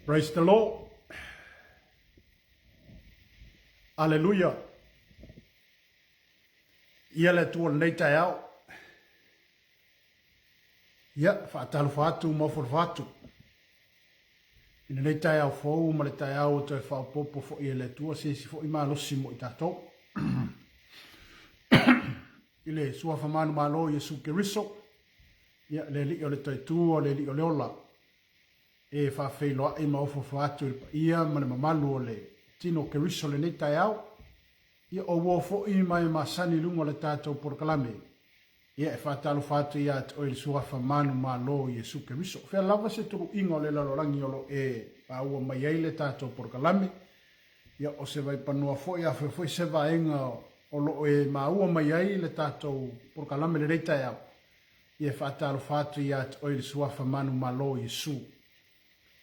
Praise the Lord. Aleluia. Ia le Atua lenei taeao. Ia, faatalofa atu ma ofolofa atu. I lenei taeao fou ma le taeao ua toe faaopoopo foi e le Atua se isi foi malosi mo i tatou. I le suafa manumalo Iesu Keriso, ia, le Alii o le Toetua, le Alii o le Ola, e faafeiloai ma ofoofo atu i le paia ma le mamalu o le tino o Keriso lenei taeao. Ia, o uo foi ma e masani i luga o le tatou polokalame, ia, e faatalofa atu ia te oe i le suafa manumalo o Iesu Keriso. O fea lava se tuluiga o le lalolagi o lo o e maua mai ai le tatou polokalame, ia, o se vaipanoa foi, a fea foi se vaega o lo o e maua mai ai le tatou polokalame lenei taeao, ia e faatalofa atu ia te oe i le suafa manumalo o Iesu.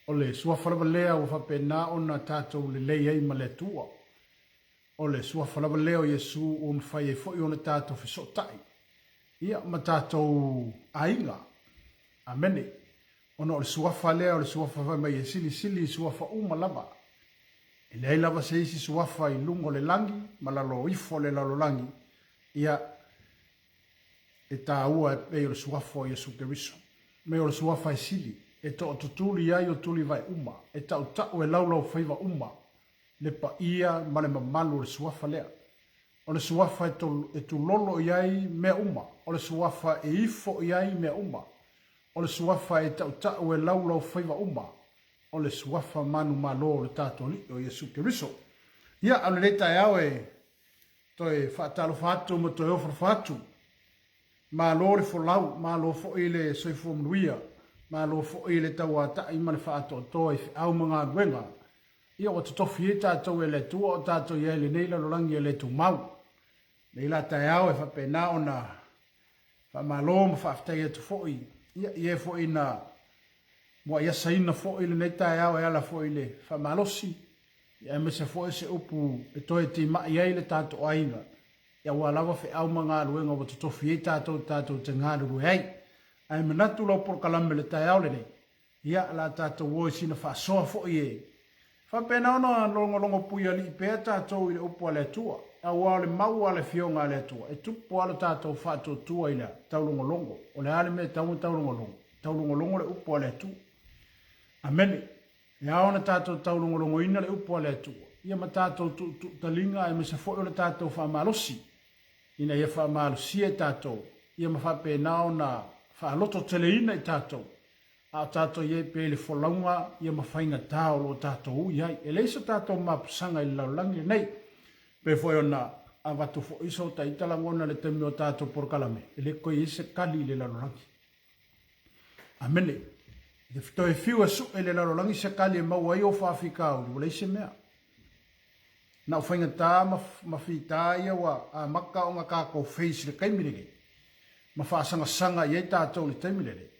O le suafa lava lea ua faapena ona tatou lelei ai ma le Atua. O le suafa lava lea o Iesu ua mafai ai foi ona tatou fesootai, ia, ma tatou aiga. Amene. Ona o le suafa lea o le suafa fai mai e silisili i suafa uma lava. E leai lava se isi suafa i luga o le lagi ma lalo ifo o le lalolagi, ia, e taua e pei o le suafa o Iesu Keriso. Me o le suafa e sili, e toatutuli ai o tulivae uma, e tautau e laulaufaiva uma le paia ma le mamalu o le suafa lea. O le suafa e tulolo i ai mea uma, o le suafa e ifo i ai mea uma, o le suafa e tautau e laulaufaiva uma, o le suafa manumalo o le tatou Alii o Iesu Keriso. Ia, a o lenei taeao e Toe faatalofa atu ma toe ofolofa atu. Malo le folau, malo foi le soifua manuia, malo foi le tauatai ma le faatoatoa i feau ma galuega. Ia ua totofi ai tatou e le Atua o tatou i ai i lenei lalolagi e le tumau. Nei la taeao e faapena ona faamalo ma faafetai atu foi, ia, i e foi na muai asaina foi lenei taeao e ala foi i le faamalosi, aemaise foi se upu e toe timai ai le tatou aiga, aua lava feau ma galuega ua totofi ai tatou tatou te galulue ai. Ae manatu lau polokalame i le taeao lenei, ia, o le a tatou o i sina faasoa foi e faapena ona logologo puialii pea tatou i le upu a le Atua, aua o le mau a le Afioga a le Atua, e tupu lava lo tatou faatuatua i le taulogologo. O le a le mea e tatau ona taulogologo? Taulogologo le upu a le Atua. Amene. E ao ona tatou taulogologoina le upu a le Atua, ia ma tatou tuutuutaliga aemaise foi o le tatou faamalosi, ina ia faamalosia i tatou, ia ma faapena ona faalototeleina i tatou, a o tatou i ai pea i le folauga ia ma faigata o lo o tatou ui ai. E leai so tatou mapusaga i le lalolagi lenei. Pei foi ona avatu foi so ta ita lagona i le taimi o tatou polokalame, e le toe i ai se kali i le lalolagi. Amene. I te toe fiu e sue le lalolagi se kali e maua ai ou faafitauli, ua leai se mea. Na o faigata ma, ma fita ia ua amata ona tatou face i le taimi lenei, ma faasangasaga i ai tatou i le taimi lenei.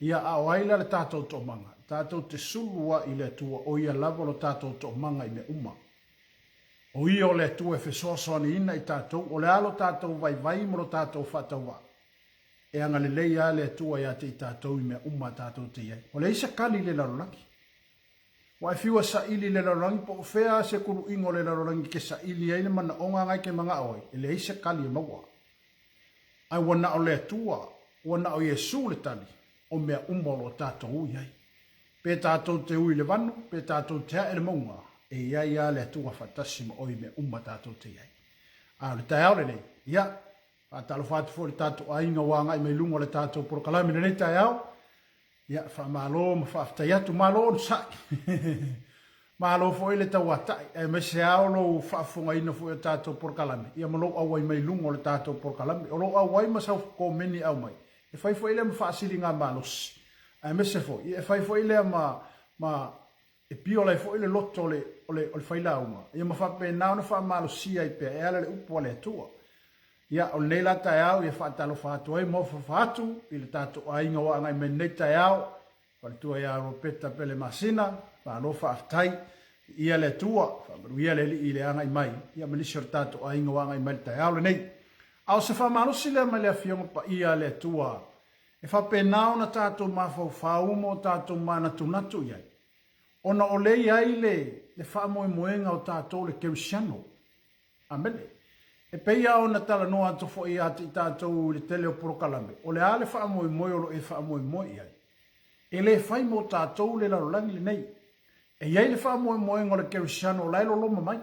Ia, a o ai la le tatou toomaga? Tatou te sulu ai i le Atua, o Ia lava lo tatou toomaga i mea uma. O Ia o le Atua e fesoasoaniina i tatou, o le a lo tatou vaivai ma lo tatou faatauvaa? E agalelei lava le Atua ia te i tatou i mea uma tatou te i ai. Ua leai se kali i le lalolagi. Ua e fiu e saili i le lalolagi po o fea se kuluiga o le lalolagi e te saili ai le manaoga na e te manao ai, e leai se kali e maua. Ae ua na o le Atua, ua na o Iesu le tali o mea uma o lo o tatou ui ai. Pe tatou te ui i le vanu, pe tatou te ae i le mauga, e i ai lava le Atua faatasi ma oe i mea uma tatou te i ai. A o le taeao lenei, ia, Faatalofa atu foi i le tatou aiga ua agai mai luga o le tatou polokalame i lenei taeao. Ia, faamalo ma faafetai atu. Malo onosai. Malo foi le tauatai, aemaise lava o lou faafofogaina foi o tatou polokalame, ia ma lou auai mai luga o le tatou polokalame. O lou auai ma sau komeni e aumai, e fai foi lea ma faasiligamalosi, aemaise foi, ia e fai foi lea ma, ma E piola ai foi le loto o le, o le, o le failauga, ia ma faapena ona faamalosia ai pea e ala i le upu a le Atua. Ia, o lenei la taeao, ia faatalofa atu ai ma ofaofa atu i le tatou aiga ua agai mai lenei taeao, faletua ia Ropeta Pele Masina, malo faafetai, viia le Atua, faamanuia le Alii i le agai mai, ia ma nisi o le tatou aiga ua agai mai le taeao lenei. A o se faamalosi lea mai le Afioga Paia a le Atua, e faapena ona tatou mafaufau ma o tatou manatunatu i ai. Ona o lea e i ai le, le faamoemoega o tatou le kerisiano. Amene. E pei lava ona talanoa atu foi ia te i tatou i le tele o polokalame, o le a le faamoemoe o lo o e faamoemoe i ai? E le fai mo tatou le lalolagi lenei. E i ai le faamoemoega o le kerisiano o la e loloma mai.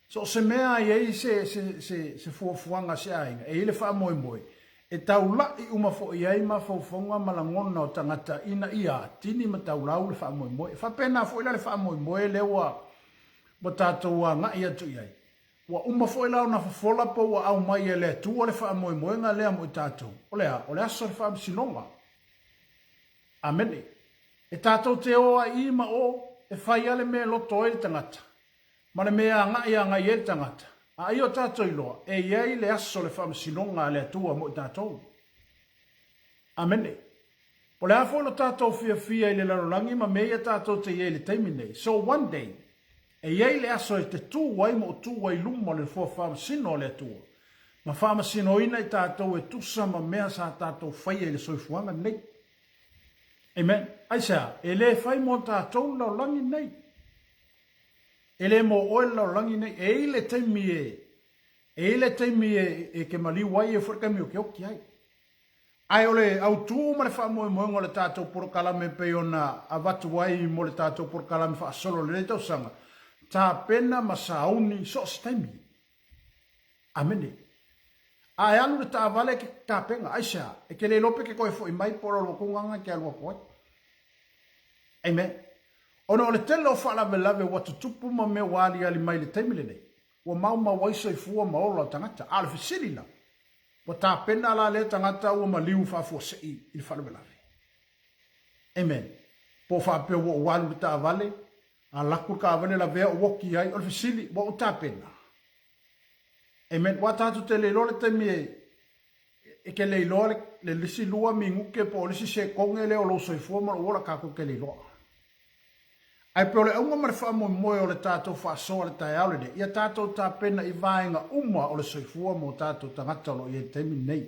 So o se mea e i ai se, se, se, se fuafuaga a se aiga, e i ai le faamoemoe, e taula'i uma foi i ai mafaufauga ma lagona o tagata ina ia atili ma taulau le faamoemoe. E faapena foi la le faamoemoe lea ua, ua tatou agai atu i ai. Ua uma foi la ona fofola po ua aumai e le Atua le faamoemoega lea mo i tatou. O le a? O le aso o le faamasinoga. Amene. E tatou te o ai i ma o e fai a le mea e loto ai le tagata, ma le mea e agai agai ai le tagata, a ia o tatou iloa, e i ai le aso o le faamasinoga a le Atua mo i tatou. Amene. Po o le a foi lo tatou fiafia i le lalolagi ma mea ia tatou te i ai i le taimi nei, so one day, e i ai le aso e te tu ai ma o tu ai i luma o le Nofoa Faamasino o le Atua, ma faamasinoina i tatou e tusa ma mea sa tatou faia i le soifuaga lenei. Amen. Aisea? E le fai mo tatou le lalolagi lenei. E le mo oe le lalolagi lenei. E i le taimi e, e i le taimi e, e ke maliu ai, e foi le taimi o ke oki ai. Ae o le autū ma le faamoemoega o le tatou polokalame e pei ona avatu ai mo le tatou polokalame faasolo i lenei tausaga, tapena ma sauni so o se taimi. Amene. A e alu i le taavale e ke tapena, aisea? E ke le iloa pe ke toe foi mai po o le alu atu gagana e ke alu atu ai. Amen. Ona o le tele o faalavelave ua tutupu ma mea ua aliali mai i le taimi lenei, ua maumau ai soifua ma ola o tagata. A o le fesili la, Ua tapena la lea tagata ua maliu faafuasei i le faalavelave. Amen. Po o faapea ua ou alu i le taavale, alu atu le taavale lavea ou oki ai, o le fesili, ua ou tapena? Amen. Ua tatou te le iloa le taimi e, e ke le iloa le, le lisi lua minute po o lisi sekone lea o lou soifua ma lou ola, tatou te le iloa. Ae pei o le auga ma le faamoemoe o le tatou faasoa i le taeao lenei, ia tatou tapena i vaega uma o le soifua mo tatou tagata o lo o i ai i le taimi lenei.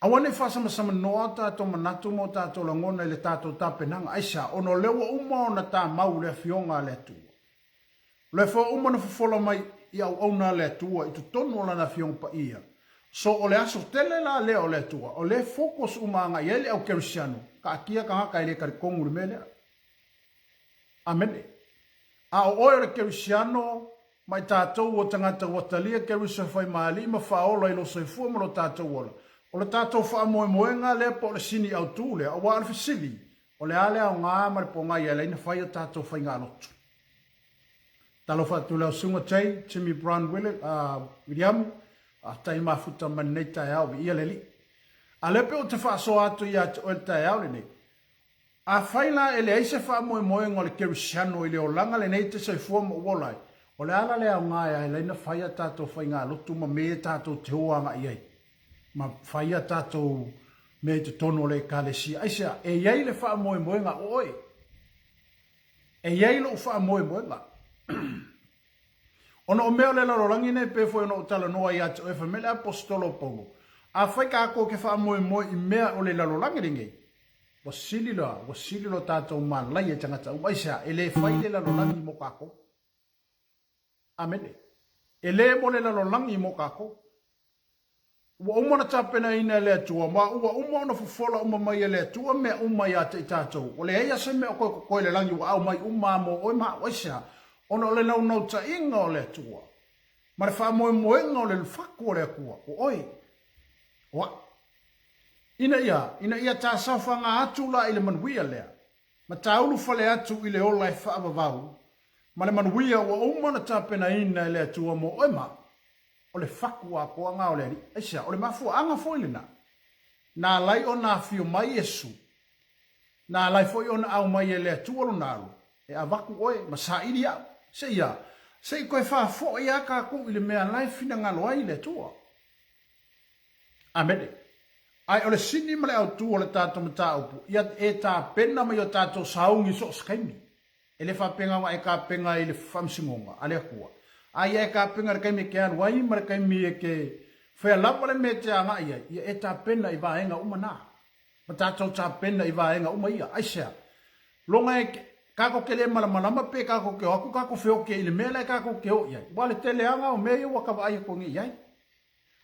Aua ne i faasamasamanoa o tatou manatu ma o tatou lagona i le tatou tapenaga. Aisea? Ona o lea ua uma ona tamau le Afioga a le Atua. O lea foi ua uma ona fofola mai i auauna a le Atua i totonu o Lana Afioga Paia. So o le aso tele la lea o le Atua, o lea e focus uma agai i ai le au kerisiano, taatia tagata e le talitonu i le mea lea. Amene. A o oe o le kerisiano, ma i tatou o tagata ua talia Keriso e fai ma Alii ma Faaola i lo soifua ma lo tatou ola, o le tatou faamoemoega lea po o le sini autu lea, aua o le fesili, o le a le aoga ma le pogai e ala ai ona fai a tatou faigalotu? Talofa atu i lau Susuga Jay, Jimmy Brown William, Wiliamu, faafetai mafuta mai lenei taeao, viia le Alii. A lea pe ou te faasoa atu ia te oe le taeao lenei, afai la e leai se faamoemoega o le kerisiano i le olaga lenei e te soifua ma ou ola ai, o le a la le aoga e ala ai ona fai a tatou faigalotu ma mea ia tatou te o agai ai, ma fai a tatou mea i totonu o le Ekalesia? Aisea? E i ai le faamoemoega o oe. E i ai lou faamoemoega. Ona o mea o le lalolagi nei pei foi ona ou talanoa ia te oe fai mai le Aposetolo o Paulo, afai tatou te faamoemoe i mea o le lalolagi lenei, ua sili la, ua sili lo tatou malaia i tagata uma. Aisea? E le fai le lalolagi mo tatou. Amene. E le mo le lalolagi mo tatou. Ua uma ona tapenaina e le Atua, ma ua uma ona fofola uma mai e le Atua mea uma ia te i tatou. Ua leai lava se mea o toe totoe i le lagi ua aumai uma lava mo oe ma au. Aisea? Ona o le naunautaiga o le Atua, ma le faamoemoega o le fatu o le Atua, o oe, o au. Ina ia, ina ia ta saofaga atu la i le manuia lea, ma ta ulufale atu i le ola e faavavau, ma le manuia ua uma ona tapenaina e le Atua mo oe ma au. O le fatu atoa na o le Alii. Aisea? O le mafuaaga foi lena na ala ai ona afio mai Iesu, na ala ai foi ona aumai e le Atua Lona alo, e avatu oe ma saili au. Se i a? Se i toe faafoi lava tatou i le mea la e finagalo ai le Atua. Amene. Ae o le sini ma le autu o le tatou mataupu, ia e tapena mai o tatou sauni so o se taimi. E le faapena ona e tapena i le faamasinoga a le Atua, a ia e tapena i le taimi e te alu ai ma le taimi e te faia lava le mea e te agai ai, ia e tapena i vaega uma na. Ma tatou tapena i vaega uma ia. Aisea? Loga e kakou te le malamalama pe kakou te o atu kakou feoki ai i le mea la e kakou te o i ai. Ua le teleaga o mea ia ua ka vaai atu nei i ai.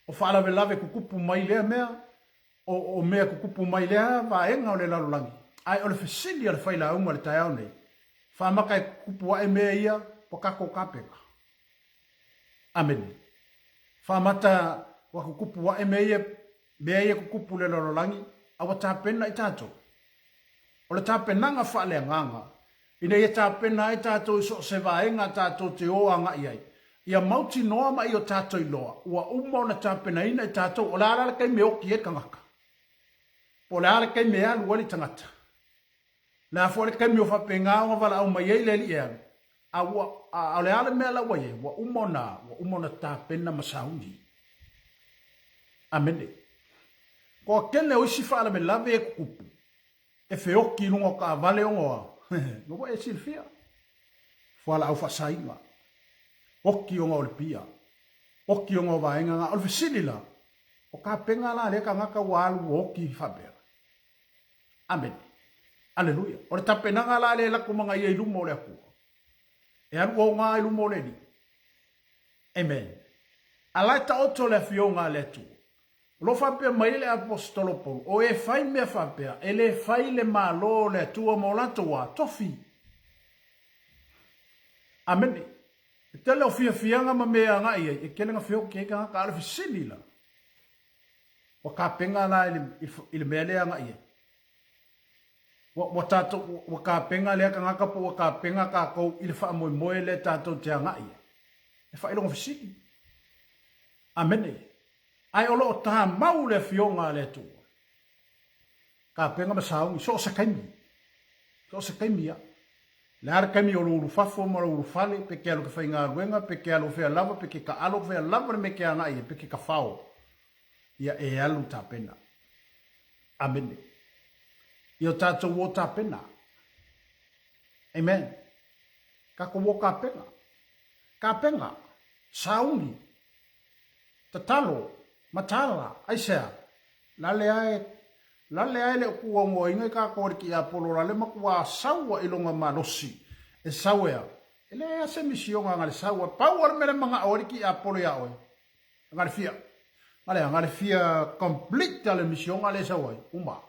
O faalavelave tutupu mai lea mea, o, o mea tutupu mai lea vaega o le lalolagi. Ae o le fesili a le failauga i le taeao nei, faamata e tutupu ae mea ia ua kakou tapena. Amene. Faamata ua tutupu ae mea ia, mea ia tutupu i le lalolagi, a ua tapena i tatou. O le tapenaga faaleagaga, ina ia tapena ai tatou i so o se vaega tatou te o agai ai, ia mautinoa ma ia o tatou iloa, ua uma ona tapenaina i tatou, o le a la le taimi e oti ai le tagata? Po o le a le taimi e alu ai le tagata? O le a foi le taimi o faapena ona valaau mai ai le Alii e alu? A ua, a o le a le mea la ua i ai? Ua uma ona, ua uma ona tapena ma sauni. Amene. Toatele o isi faalavelave e tutupu, e feoti i luga o taavale ona o a? Ua ua e silafia. Fualaau faasaina. Oti ona o le pia. Oti ona o vaega na. O le fesili la, o tapena la a lea tagata ua alu ua oti faapea? Amene. Aleluia. O le tapenaga la lea e lako manaia i luma o le Atua. E alu oga i luma o le Alii. Amen. A la e taoto le afioga a le Atua. O lo o faapea mai ai le Aposetolo Paulo, o e fai mea faapea, e le fai le Malo o le Atua ma o latou a, tofi. Amene. E tele o fiafiaga ma mea e agai ai, e tele na feoki ai tagata, a o le fesili la, ua tapena la i le mea lea e agai ai. Ua, ua tatou, ua tapena lea tagata po ua tapena tatou i le faamoemoe lea tatou te agai ai. E faailoga fesili. Amene. Ae o lo o tamau le Afioga a le Atua. Tapena ma sauni, so o se taimi. So o se taimi ia. Le a le taimi o lou ulufafo ma lou ulufale, pe ke alu ke faigaluega, pe ke alu fea lava, pe ke taalo fea lava le mea ke agai ai, pe ke tafao. Ia e alu tapena. Amene. Ia o tatou o tapena. Amen. Tatou o tapena. Tapena. Sauni. Tatalo, mataala, aisea? Lale ae, lale ae le o kuaugoaina i kakou le tiapolo la le matua saua i loga malosi e sau ea. E leai a se misioga nga le sau a pau a le mea le mangao ai le tiapolo ia oe. Nga le fia, nga le, nga le fia complete a le misioga le sau ai, uma.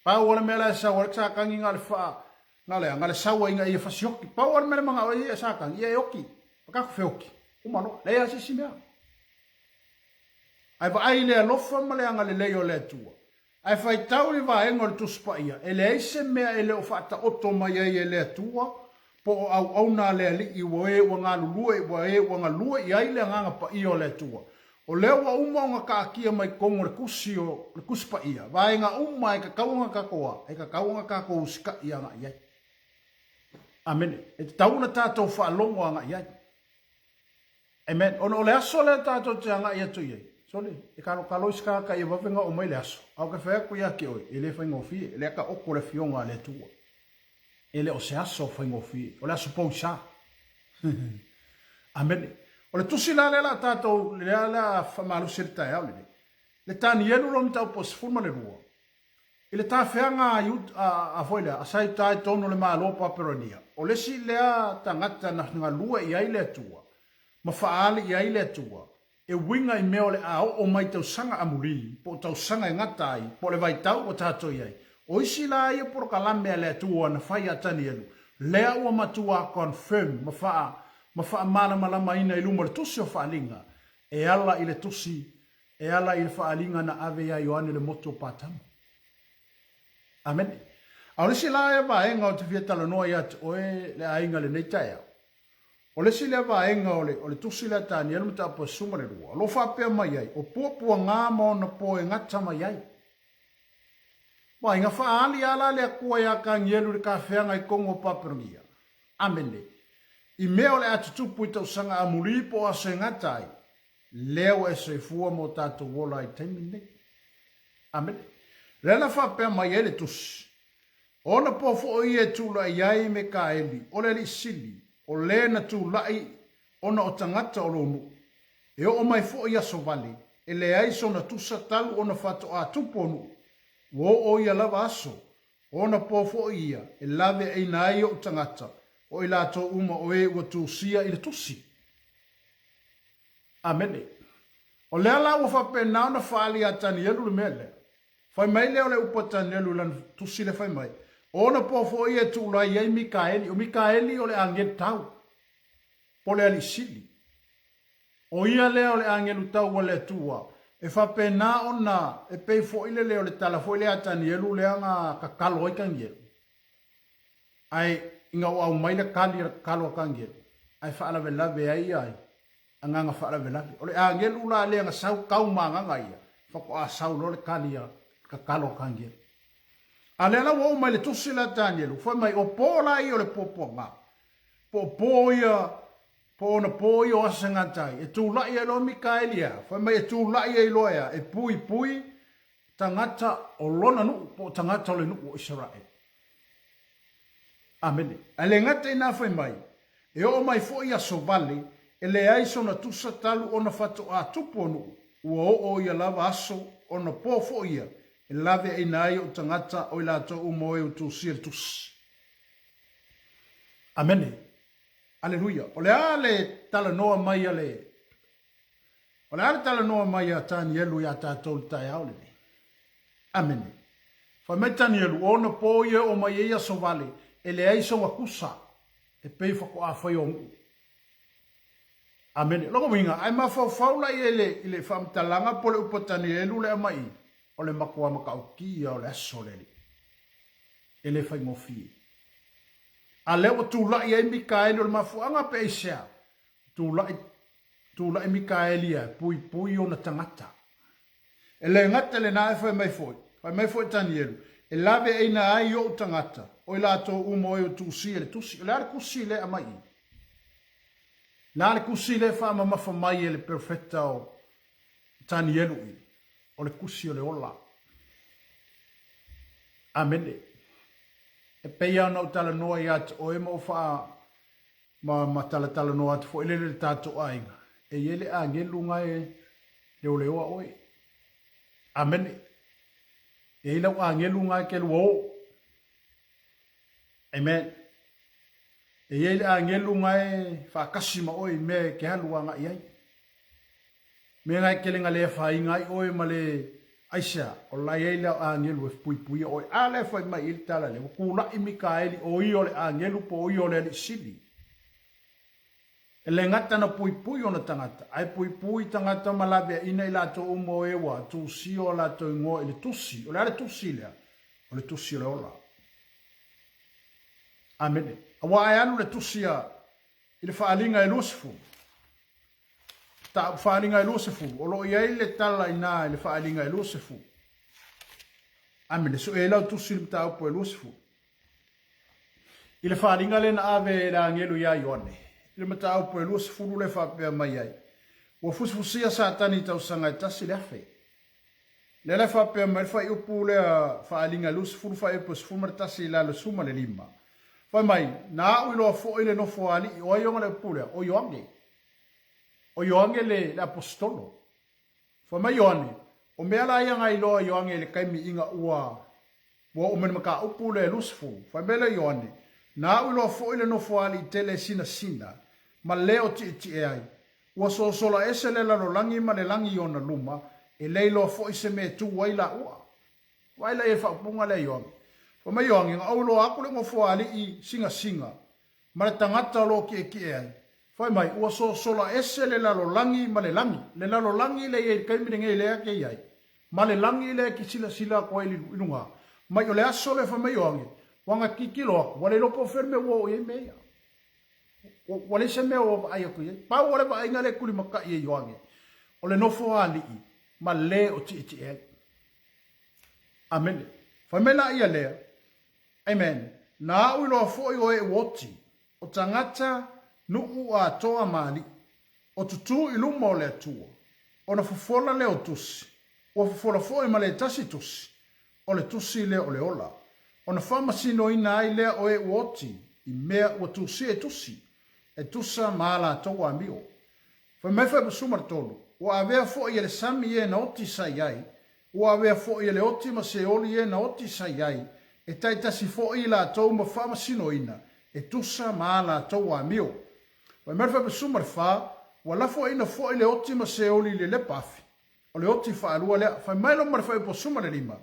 Pau a le mea la e sau ai le Satani nga le fa, nga le, nga le sau ai nga ia fasioki. Pau a le mea le mangao ai ia Satani, ia e oki. Ma kakou feoki. Uma loa. Leai lava se isi mea. Ae vaai i le alofa ma le agalelei o le Atua. Ae faitau i le vaega o le Tusi Paia, e leai se mea e le o faataoto mai ai e le Atua, po o auauna a le Alii ua e ua galulue ua e ua galue i ai le Agaga Paia o le Atua. O lea ua uma ona taatia mai totonu o le Tusi o le Tusi Paia, vaega uma e tatau ona tatou a, e tatau ona tatou usitai agai i ai. Amene. E tatau ona tatou faalogo agai i ai. Amen. Ona o le aso lea tatou te agai atu i ai, sole, e kalokalo isi tagata ia vave ona oo mai le aso. A o ke fai atu ia te oe, e le faigofie, e le aka oko le afioga a le Atua. E le o se aso faigofie, o le aso poisa. Amene. O le tusi la lea la tatou, lea la faamalosi le taeao lenei. Le Tanielu lona mataupu 12. I le tafeaga a Iuta, a, a foi lea, a Saita i totonu o le Malo o Papelonia, o le isi lea tagata na galue i ai le Atua, ma faaali i ai le Atua, e uiga i mea o le a oo mai tausaga amuli, po o tausaga e gata ai, po o le vaitau ua tatou i ai. O isi la ia polokalame a le Atua na fai ia Tanielu, lea ua matua confirm ma faa, ma faamalamalamaina i luma o le Tusi o Faaaliga, e ala i le Tusi E ala i le faaaliga na ave ia Ioane le motu o Patamo. Amene. A o le isi la ea vaega ou te fia talanoa ia te oe le aiga i lenei taeao, o le isi lea vaega o le, o le tusi lea a Tanielu mataupu e 12, o lo o faapea mai ai, o puapuaga ma ona po e gata mai ai. Wai, na faaali a la le Atua ia Tanielu i le tafeaga i totonu o Papelonia. Amene. I mea o le a tutupu i tausaga amuli po o aso e gata ai, Lea ua e soifua ma o tatou ola ai taimi lenei. Amene. Lea na faapea mai ai le Tusi, O ona po foi ia e tulai ai Mekaeli, o le alii sili, o le na tulai ona o tagata o lou nuu. E oo mai foi i aso vale, e leai sona tusa talu ona faatoa tupu o nuu. Ua oo ia lava aso. O ona po foi ia e laveaiina ai ou tagata, o i latou uma o e ua tusia i le tusi. Amene. O lea la ua faapena ona faaali ia Tanielu le mea lea. Fai mai lea o le upu a Tanielu i lana tusi lea fai mai, O ona po foi ia e tulai ai Mikaeli. O Mikaeli o le agelu tau, po o le alii sili. O ia lea o le agelu tau a le Atua, e faapena ona e pei foi lele o le tala foi lea a Tanielu lea na tatalo ai Tanielu. Ae ina ua aumai le tali a le tatalo a Tanielu, ae faalavelave ai ia ai, agaga faalavelave. O le agelu la lea na sau tau ma agaga ia, faatoa sau loa le tali a le tatalo a Tanielu. A lea la ua oo mai le tusi lea a Tanielu, fai mai, o po la ia o le puapuaga, po o po ia, po o ona po ia o aso segata ai, e tulai ai loa Mikaeli e a? Fai mai e tulai ai loa e a? E puipui tagata o lona nuu, po o tagata o le nuu o Isaraelu. Amene. Ae le gata i na fai mai, e oo mai foi aso vale, e leai sona tusa talu ona fatoa tupu o nuu, ua oo ia lava aso ona po foi ia, e laveaina ai ou tagata o i latou uma o e u tusia le tusi. Amene. Aleluia. O le a le talanoa mai a le O le a le talanoa mai a Tanielu iā tatou i le taeao lenei? Amene. Fai mai Tanielu, o ona po ia e oo mai ai aso vale, e leai sona kusa, e pei faatoa fai o nuu. Amene. O lona uiga, a e mafaufau la i ai i le faamatalaga po o le upu a Tanielu le aumai i, o le matua matautia o le aso o le Alii. E le faigofie. A lea ua tulai ai Mikaeli o le mafuaaga pe aisea? Tulai Tulai Mikaeli e puipui ona tagata. E le gata i lena ae fai mai foi, fai mai foi Tanielu, e laveaina ai ou tagata, o i latou uma o e o tusia i le tusi. O le a le tusi lea e aumai i i? Le a le tusi lea e faamamafa mai e le perofeta o Tanielu i? O le tusi o le ola. Amene. E pei lava ona ou talanoa ia te oe ma ou faa Ma, ma talatalanoa atu foi lele le tatou aiga, e i ai le agelu na e leoleoa oe. Amene. E i ai lau agelu na e te lua o. Amen. E i ai le agelu na e faatasi ma oe i mea e te alu agai ai. Mea na e tele na le afaina ai oe ma le aisea, o la e i ai le agelu e puipuia oe. A lea e fai mai i le tala lea, ua tulai Mikaeli, o ia o le agelu po o ia o le alii sili. E le gata na puipui ona tagata, ae puipui tagata ma laveaiina i latou uma o e ua tusia o latou igoa i le tusi. O le a le tusi lea? O le tusi o le ola. Amene. Aua e alu le tusi a i le faaaliga e 20. Mataupu faaaliga e 20, o lo o i ai le tala i ina i le faaaliga e 20. Amene, sue ai lau tusi i le mataupu e 20. I le faaaliga lea na ave e le agelu iā Ioane, i le mataupu e 20 lea e faapea mai ai, Ua fusifusia Satani i tausaga e 1,000. Lea la e faapea mai le fuaiupu lea faaaliga e 20 fuaiupu e 11 i lalo e 15. Fai mai, na a'u iloa foi le nofo a alii, o ai ona le upu lea? O Ioane. O Ioane le, le aposetolo. Fai mai Ioane, o mea la ia na iloa Ioane i le taimi ina ua ua oo mai le mataupu lea e 20. Fai mai lea Ioane, na a'u iloa foi le nofo a alii tele e sinasina, ma le o tietie ai. Ua sosola ese le lalolagi ma le lagi i ona luma, e le iloa foi se mea e tu ai laua. Vaai la i ai le faaupuga lea a Ioane. Fai mai Ioane, na ou iloa atu le nofo a alii sinasina, ma le tagata o lo o kiekie ai. Fai mai, ua sosola ese le lalolagi ma le lagi, le lalolagi lea e i ai i le taimi lenei lea ke i ai, ma le lagi lea e ke silasila atu ai i luga, mai o le aso lea fai mai Ioane, ua na tilotilo atu, ua le iloa po o fea le mea ua oo i ai mea ia. Ua leai se mea ua vaai atu i ai. Pau o le vaaiga lea e tulimatai e Ioane, o le nofo a alii ma le o tietie ai. Amene. Fai mai laia lea, Amen. Na a'u iloa foi o e'u oti, o tagata nu'u atoa ma alii, o tutū i luma o le Atua, ona fofola lea o tusi, ua fofola foi ma le tasi tusi, o le tusi lea o le ola, ona faamasinoina ai lea o e'u oti i mea ua tusia e tusi, e tusa ma a latou amio. Fai mai Faipusuma 3, Ua avea foi e le sami e na oti sa i ai, Ua avea foi e le oti ma Seoli e na oti sa i ai, E taitasi foi i latou ma faamasinoina e tusa ma a latou amio. Fai mai le Fuaiupu 14, Ua lafoaina foi le oti ma Seoli i le lepa afi. O le oti faalua lea. Fai mai lo ma le Fuaiupu 15,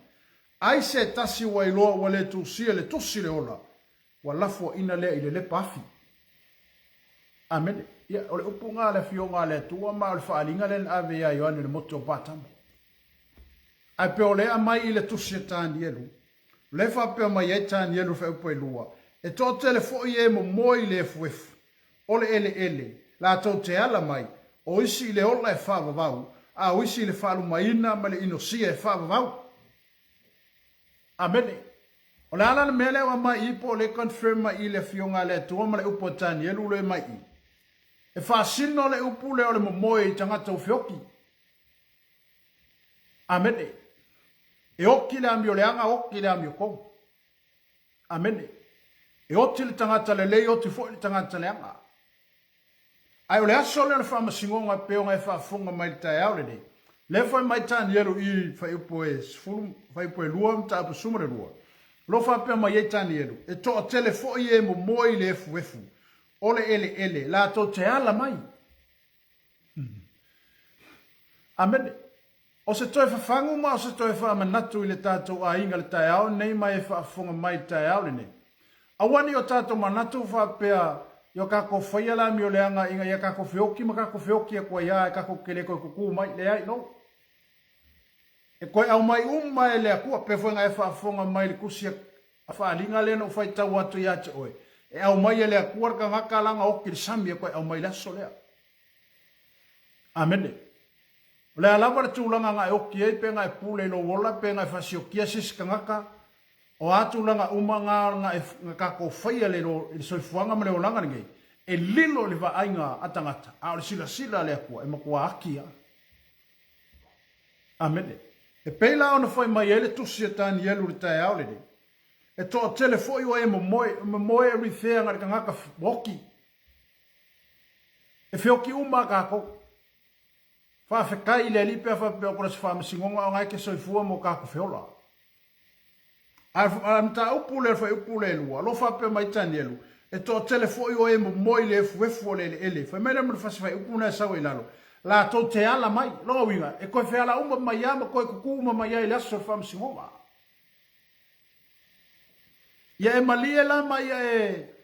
Ai se tasi ua iloa ua le tusia le tusi le ola, ua lafoaina lea i le lepa afi. Amene. Ia, o le upu nga a le Afioga a le Atua ma o le faaaliga lea na ave ia Ioane i le motu o Patamo. Ae pe o lea aumai i le tusi a Tanielu, o lea e faapea mai ai Tanielu i le fuaiupu e lua, E toatele foi e momoe i le efuefu, o le eleele, latou te ala mai, o isi i le ola e faavavau, a o isi i le faalumaina ma le inosia e faavavau. Amene. O le a la le mea lea ua aumai i i po o lea e confirm mai i le Afioga a le Atua ma le upu a Tanielu lea e aumai i? E faasino le upu lea o le momoe i tagata ua feoki. Amene. E oki le amioleaga, oki le amiotonu. Amene. E oti le tagata lelei, oti foi le tagata leaga. Ae o le aso lea o le faamasinoga e pei ona e faafofoga mai i le taeao lenei, lea fai mai Tanielu i fuaiupu e 10, fuaiupu e 2 mataupu 12, o lo o faapea mai ai Tanielu, e toatele foi e momoe i le efuefu o le eleele, latou te ala mai. Amene. O se toe fafagu ma o se toe faamanatu i le tatou aiga le taeao lenei ma e faafofoga mai i le taeao lenei. Aua ne i o tatou manatu faapea i o kakou faia le amioleaga ina ia kakou feoki ma kakou feoki atu ai a e kakou te le toe tutu mai. Leai, no. E toe aumai uma e le Atua, pei foi ona e faafofoga mai i le tusi a faaaliga lea na ou faitau atu ia te oe, e aumai e le Atua le tagata lana oti i le sami e toe aumai i le aso lea. Amene. O le a lava le tulaga na e oti ai, pe na e pule i lou ola, pe na e faasiokia se isi tagata, o a tulaga uma na na e na tatou faia i le soifuaga ma le olaga lenei, e lilo i le vaaiga a tagata, a o le silasila a le Atua, e matua ati lava. Amene. E pei la ona fai mai ai le tusi a Tanielu i le taeao lenei, E toatele foi o e momoe, momoe e rifea na le tagata oti. E feoki uma a tatou. Faafetai i le Alii pe a faapea o kona se faamasinoga ona e te soifua mo tatou feola. A o le mataupu lea, o le fuaiupu lea e lua, o lo o faapea mai Tanielu, e toatele foi o e momoe i le efuefu o le eleele. Fai mai lea ma le fasi fuaiupu lena e sau ai i lalo, latou te ala mai. Lona uiga, e toe feala uma mai lava ma toe tutu uma mai lava i le aso o le faamasinoga. Ia e malie la ma ia e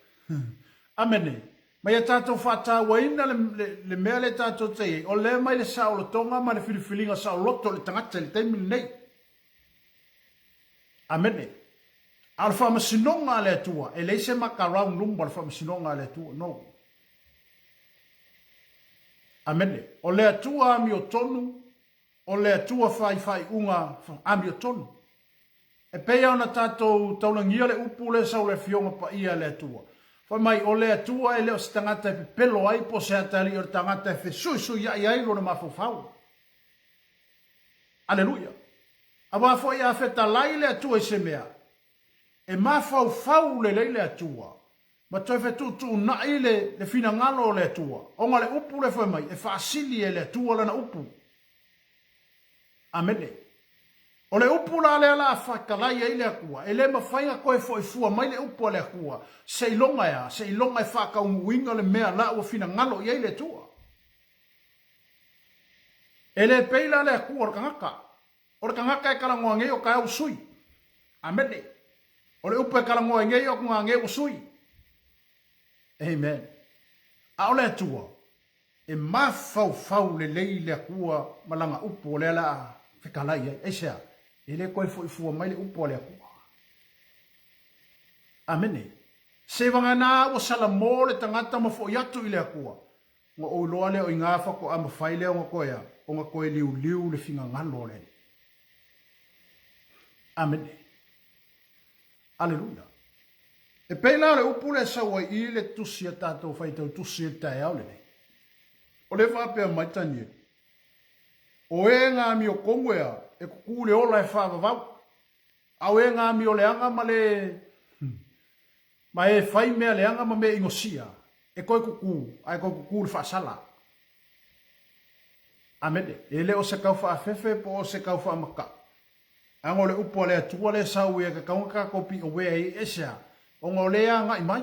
Amene. Ma ia tatou faatauaina le, le, le mea lea tatou te i ai, o lea mai le saolotoga ma le filifiliga saoloto i le tagata i le taimi lenei. Amene. A o le faamasinoga a le Atua, e leai se maka round luma o le faamasinoga a le Atua. No. Amene. O le Atua amiotonu O le Atua fai faaiuga amiotonu. E pei ona tatou taulagia le upu lea sau le Afioga Paia a le Atua. Fai mai, o le Atua e le o se tagata e pepelo ai po o se atalii o le tagata e fesuisuiai ai lona mafaufau. Aleluia! Aua foi a fetalai le Atua i se mea, e mafaufau lelei le Atua, ma toe fetuutuunai le, le finagalo o le Atua, ona le upu lea fai mai, e faasili e le Atua lana upu. Amene. O le upu la lea la a fetalai ai le Atua, e le mafai ona toe foi fua mai le upu a le Atua, seiloga e a? Seiloga e faataunuuina le mea la ua finagalo i ai le Atua. E le pei la le Atua o le tagata. O le tagata e talanoa nei o taeao ua sui. Amene. O le upu e talanoa ai nei o atu nanei ua sui. Amen. A o le Atua, e mafaufau lelei le Atua ma lana upu o lea la a fetalai ai. Aisea? E le toe foi fua mai le upu a le Atua. Amene. Seivagana ua salamo le tagata ma foi atu i le Atua, Ona ou iloa lea o i gā faatoa mafai lea ona toe a, ona toe liuliu le finagalo o le Alii. Amene. Aleluia. E pei la o le upu lea e sau ai i le tusi a tatou faitau tusi i le taeao lenei. O lea e faapea mai Tanielu, o e na amiotonu e a, e tutu le ola e faavavau. A o e na amioleaga ma le Ma e fai mea leaga ma mea inosia, e toe tutu, a e toe tutu i le faasala. Amene. E le o se tau faafefe po o se tau faamatau. Aga o le upu a le Atua lea sau ia tatau ona tatou be aware ai aisea? Ona o lea e agai mai.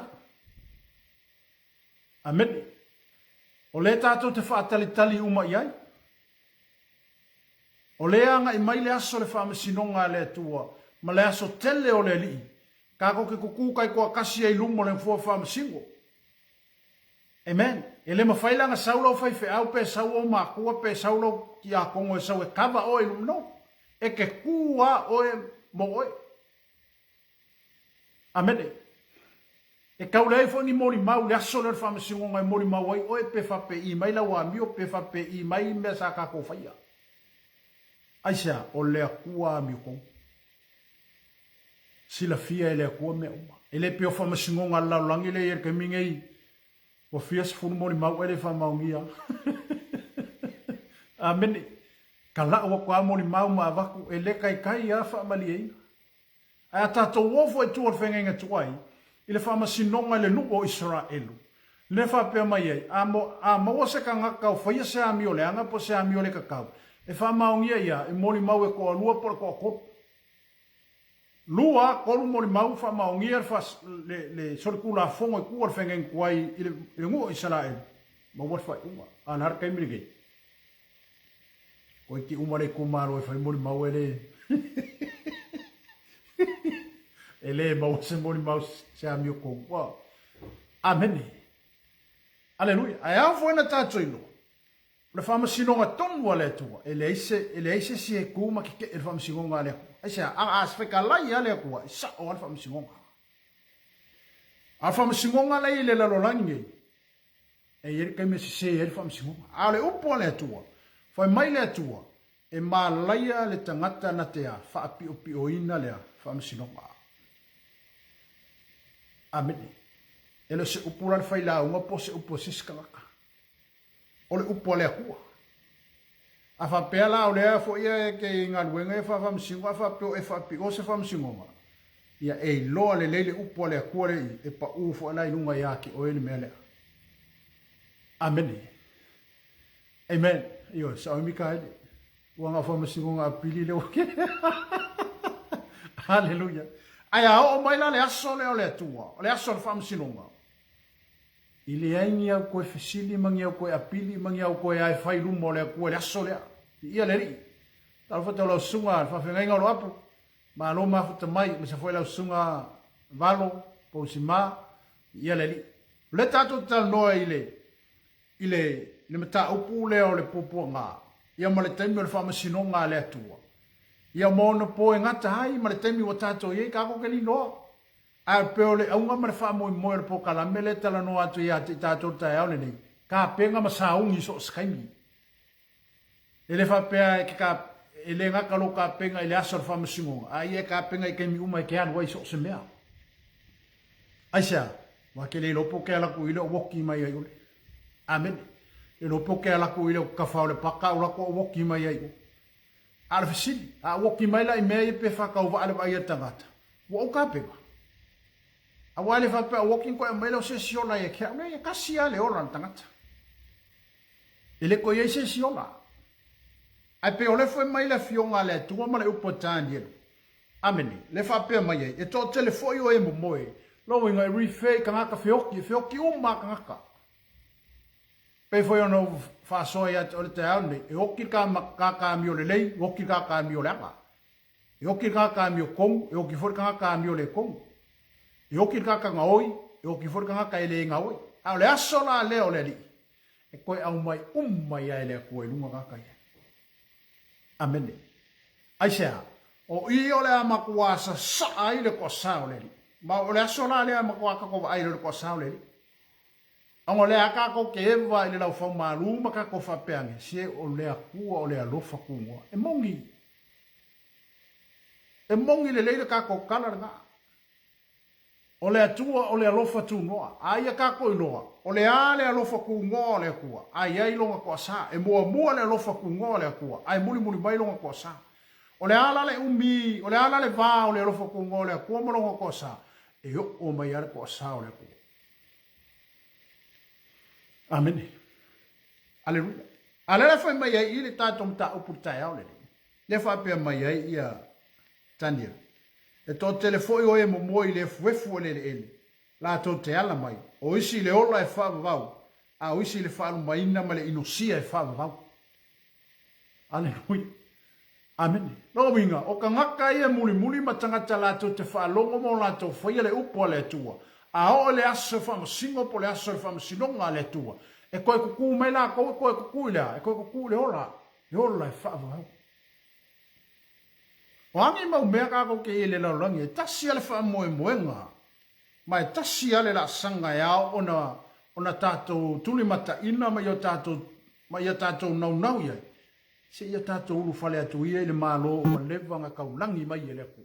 Amene. O lea tatou te faatalitali uma i ai. O lea e agai mai le aso o le faamasinoga a le Atua ma le aso tele o le Alii, tatou te tutu taitoatasi ai i luma o le Nofoa Faamasino. Amen. E le mafai la ona sau lau faifeau pe sau ou matua pe sau lou tiakono e sau e kava oe i luma. No. E te tu lava oe mo oe. Amene. E tau leai foi ni molimau i le aso lea o le faamasinoga e molimau ai oe pe faapei mai lau amio pe faapei mai mea sa tatou faia. Aisea? O le Atua amiotonu. Silafia e le Atua mea uma. E le pei o faamasinoga a le lalolagi lea e i ai i le taimi nei, ua fia sefulu molimau e le faamaonia. Amene. Talau atu lava molimau ma avatu, e le taitai lava faamalieina. Ae a tatou o foi i tua o le feagaiga tuai, i le faamasinoga i le nuu o Isaraelu, lea e faapea mai ai, A, a maua se tagata o faia se amio leaga po o se amio le tatau, e faamaonia ia, e molimau e toalua po o le toatolu. Lua, tolu molimau faamaonia le, fa, le, le solitulafono i tua o le feagaiga tuai i le, i le nuu o Isaraelu, maua le faaiuga. A o le a le taimi lenei? Toeiti uma le itumalo e fai molimau e le e le maua se molimau se amio kou. Ua. Amene. Aleluia. Ae ao foi na tatou iloa, o le faamasinoga tonu a le Atua, e leai se, e leai se isi e tu ma keke'e i le faamasinoga a le Atua. Aisea? A, a fetalai lava le Atua, e sa'o lava le faamasinoga. A o le faamasinoga la e i le lalolagi nei, E i ai le taimi e sese ai le faamasinoga. A o le upu a le Atua, fai mai le Atua, e malaia le tagata na te a faapiopioina lea faamasinoga. Amene. E le o se upu la le failauga po o se upu a se isi tagata. O le upu a le Atua. A faapea la o lea foi e te i galuega ia faafaamasino, a faapea o e faapio se faamasinoga, ia e iloa lelei le upu a le Atua lea i, e pau foi la i luga ia te oe le mea lea. Amene. Amen. Ioe, sao ai Mikaele. Ua na o faamasinoga a pili lea ua Haleluia. Ae a oo mai la le aso lea o le Atua, o le aso o le faamasinoga, I leai ni au toe fesili ma ni au toe apili ma ni au toe ae fai i luma o le Atua i le aso lea. Viia le Alii. Talofa tau lau susuga i le faafeagaiga o Loapu. Malo mafuta mai, aemaise foi lau susuga Valo Pousima. Viia le Alii. O lea tatou te talanoa i le, i le, i le mataupu lea o le puapuaga, ia ma le taimi o le faamasinoga a le Atua. Ia ma ona po e gata ai ma le taimi ua tatou i ai, tatou te linoa. Ae pei o le auga ma le faamoemoe o le polokalame lea e talanoa atu ia te i tatou i le taeao lenei, tapena ma sauni i so o se taimi. E le faapea e te ka, e le gata lou tapena i le aso o le faamasinoga, a ia e tapena i taimi uma e te alu ai i so o se mea. Aisea? Aua ke le iloa po o ke ala atu i le o woki mai ai ʻole. Amene. Le iloa po o ke ala atu i le o kafa o le paka o lako o woki mai ai ʻole. A o le fesili, a uoki mai la i mea ia pe faatauvaa le vaai a le tagata, ua ou tapena? Aua e le faapea a uoki ona toe aumai lea o se isi ola ia te au. Leai, e tasi lava le ola o le tagata. E le toe i ai se isi ola. Ae pei o lea fai mai le Afioga a le Atua ma le upu a Danielu. Amene. Lea faapea mai ai, e toatele foi o e momoe. Lona uiga, e refer i tagata feoki, e feoki uma lava tagata. Pei foi ona ou faasoa ia te oe le taeao lenei, e oki le tagata amio lelei, e oki le tagata amio leaga. E oki le tagata amio tonu, e oki foi le tagata amio le tonu. E oki le tagata gaoi, e oki foi le tagata e le gaoi. A o le aso la lea o le Alii, e toe aumai uma ai lava e le Atua i luga tagata ia. Amene. Aisea? O i o le a matua sasaa ai le toasa o le Alii. Ma o le aso la lea e matua tatou vaai ai i le toasa o le Alii. Ona o lea a tatou te eva i le laufau malu ma tatou faapea ane, se o le Atua o le alofa tunoa. E moni. E moni lelei le tatou tala lena. O le Atua o le alofa tunoa. A ia tatou iloa, o le a le alofa tunoa o le Atua, a i ai lona toasa. E muamua le alofa tunoa o le Atua, ae mulimuli mai lona toasa. O le a la le umi, o le a la le va o le alofa tunoa o le Atua ma lona toasa? E oo mai lava le toasa o le Atua. Amene. Aleluia. A lea la fai mai ai i le tatou mataupu i le taeao lenei. Lea faapea mai ai ia Tanielu. E toatele foi o e momoe i le efuefu o le eleele, latou te ala mai, o isi i le ola e faavavau, a o isi i le faalumaina ma le inosia e faavavau. Aleluia. Amene. Lona uiga, o tagata ia e mulimuli ma tagata latou te faalogo ma o latou faia le upu a le Atua, a oo i le aso e faamasino po o le aso o le faamasinoga a le Atua, e toe kukū mai lakou, e toe kukū i le a? E toe kukū i le ola, le ola e faavavau. O a nei mau mea kākou te i ai i le lalolagi, e tasi lava le faamoemoega, ma e tasi lava le laasaga e ao ona ona tatou tulimataina ma ia tatou ma ia tatou naunau i ai, seia tatou ulufale atu ia i le Malo ua leva ona taulagi mai e le Atua.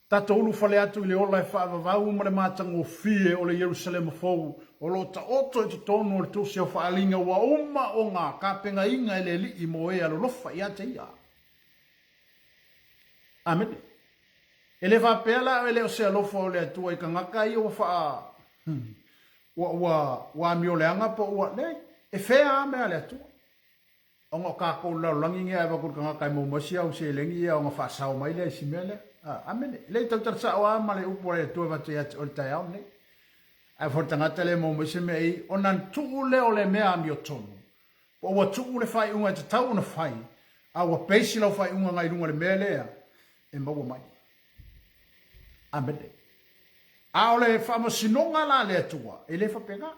Tatou ulufale atu i le ola e faavavau ma le matagofie o le Ierusalema Fou o lo o taoto i totonu o le Tusi o Faaaliga ua uma ona tapenaina e le Alii mo e alolofa ia te Ia. Amene. E le faapea la e le o se alofa o le Atua i tagata ia ua faa ua ua ua amioleaga po ua leai. E fea a mea a le Atua? Ona o tatou i le lalolagi nei a e avatu i le tagata e maua mai si au seleni ia ona faasao mai lea i si mea lea. Amene. E le i tautala sao lava ma le upu a le Atua e avatu ia te oe i le taeao lenei. Ae foi le tagata lea e maua mai se mea i, ona tuu lea o le mea amiotonu, po ua tuu le faaiuga e tatau ona fai, a ua base lau faaiuga agai i luga o le mea lea e maua mai. Amene. A o le faamasinoga la a le Atua, e le faapena.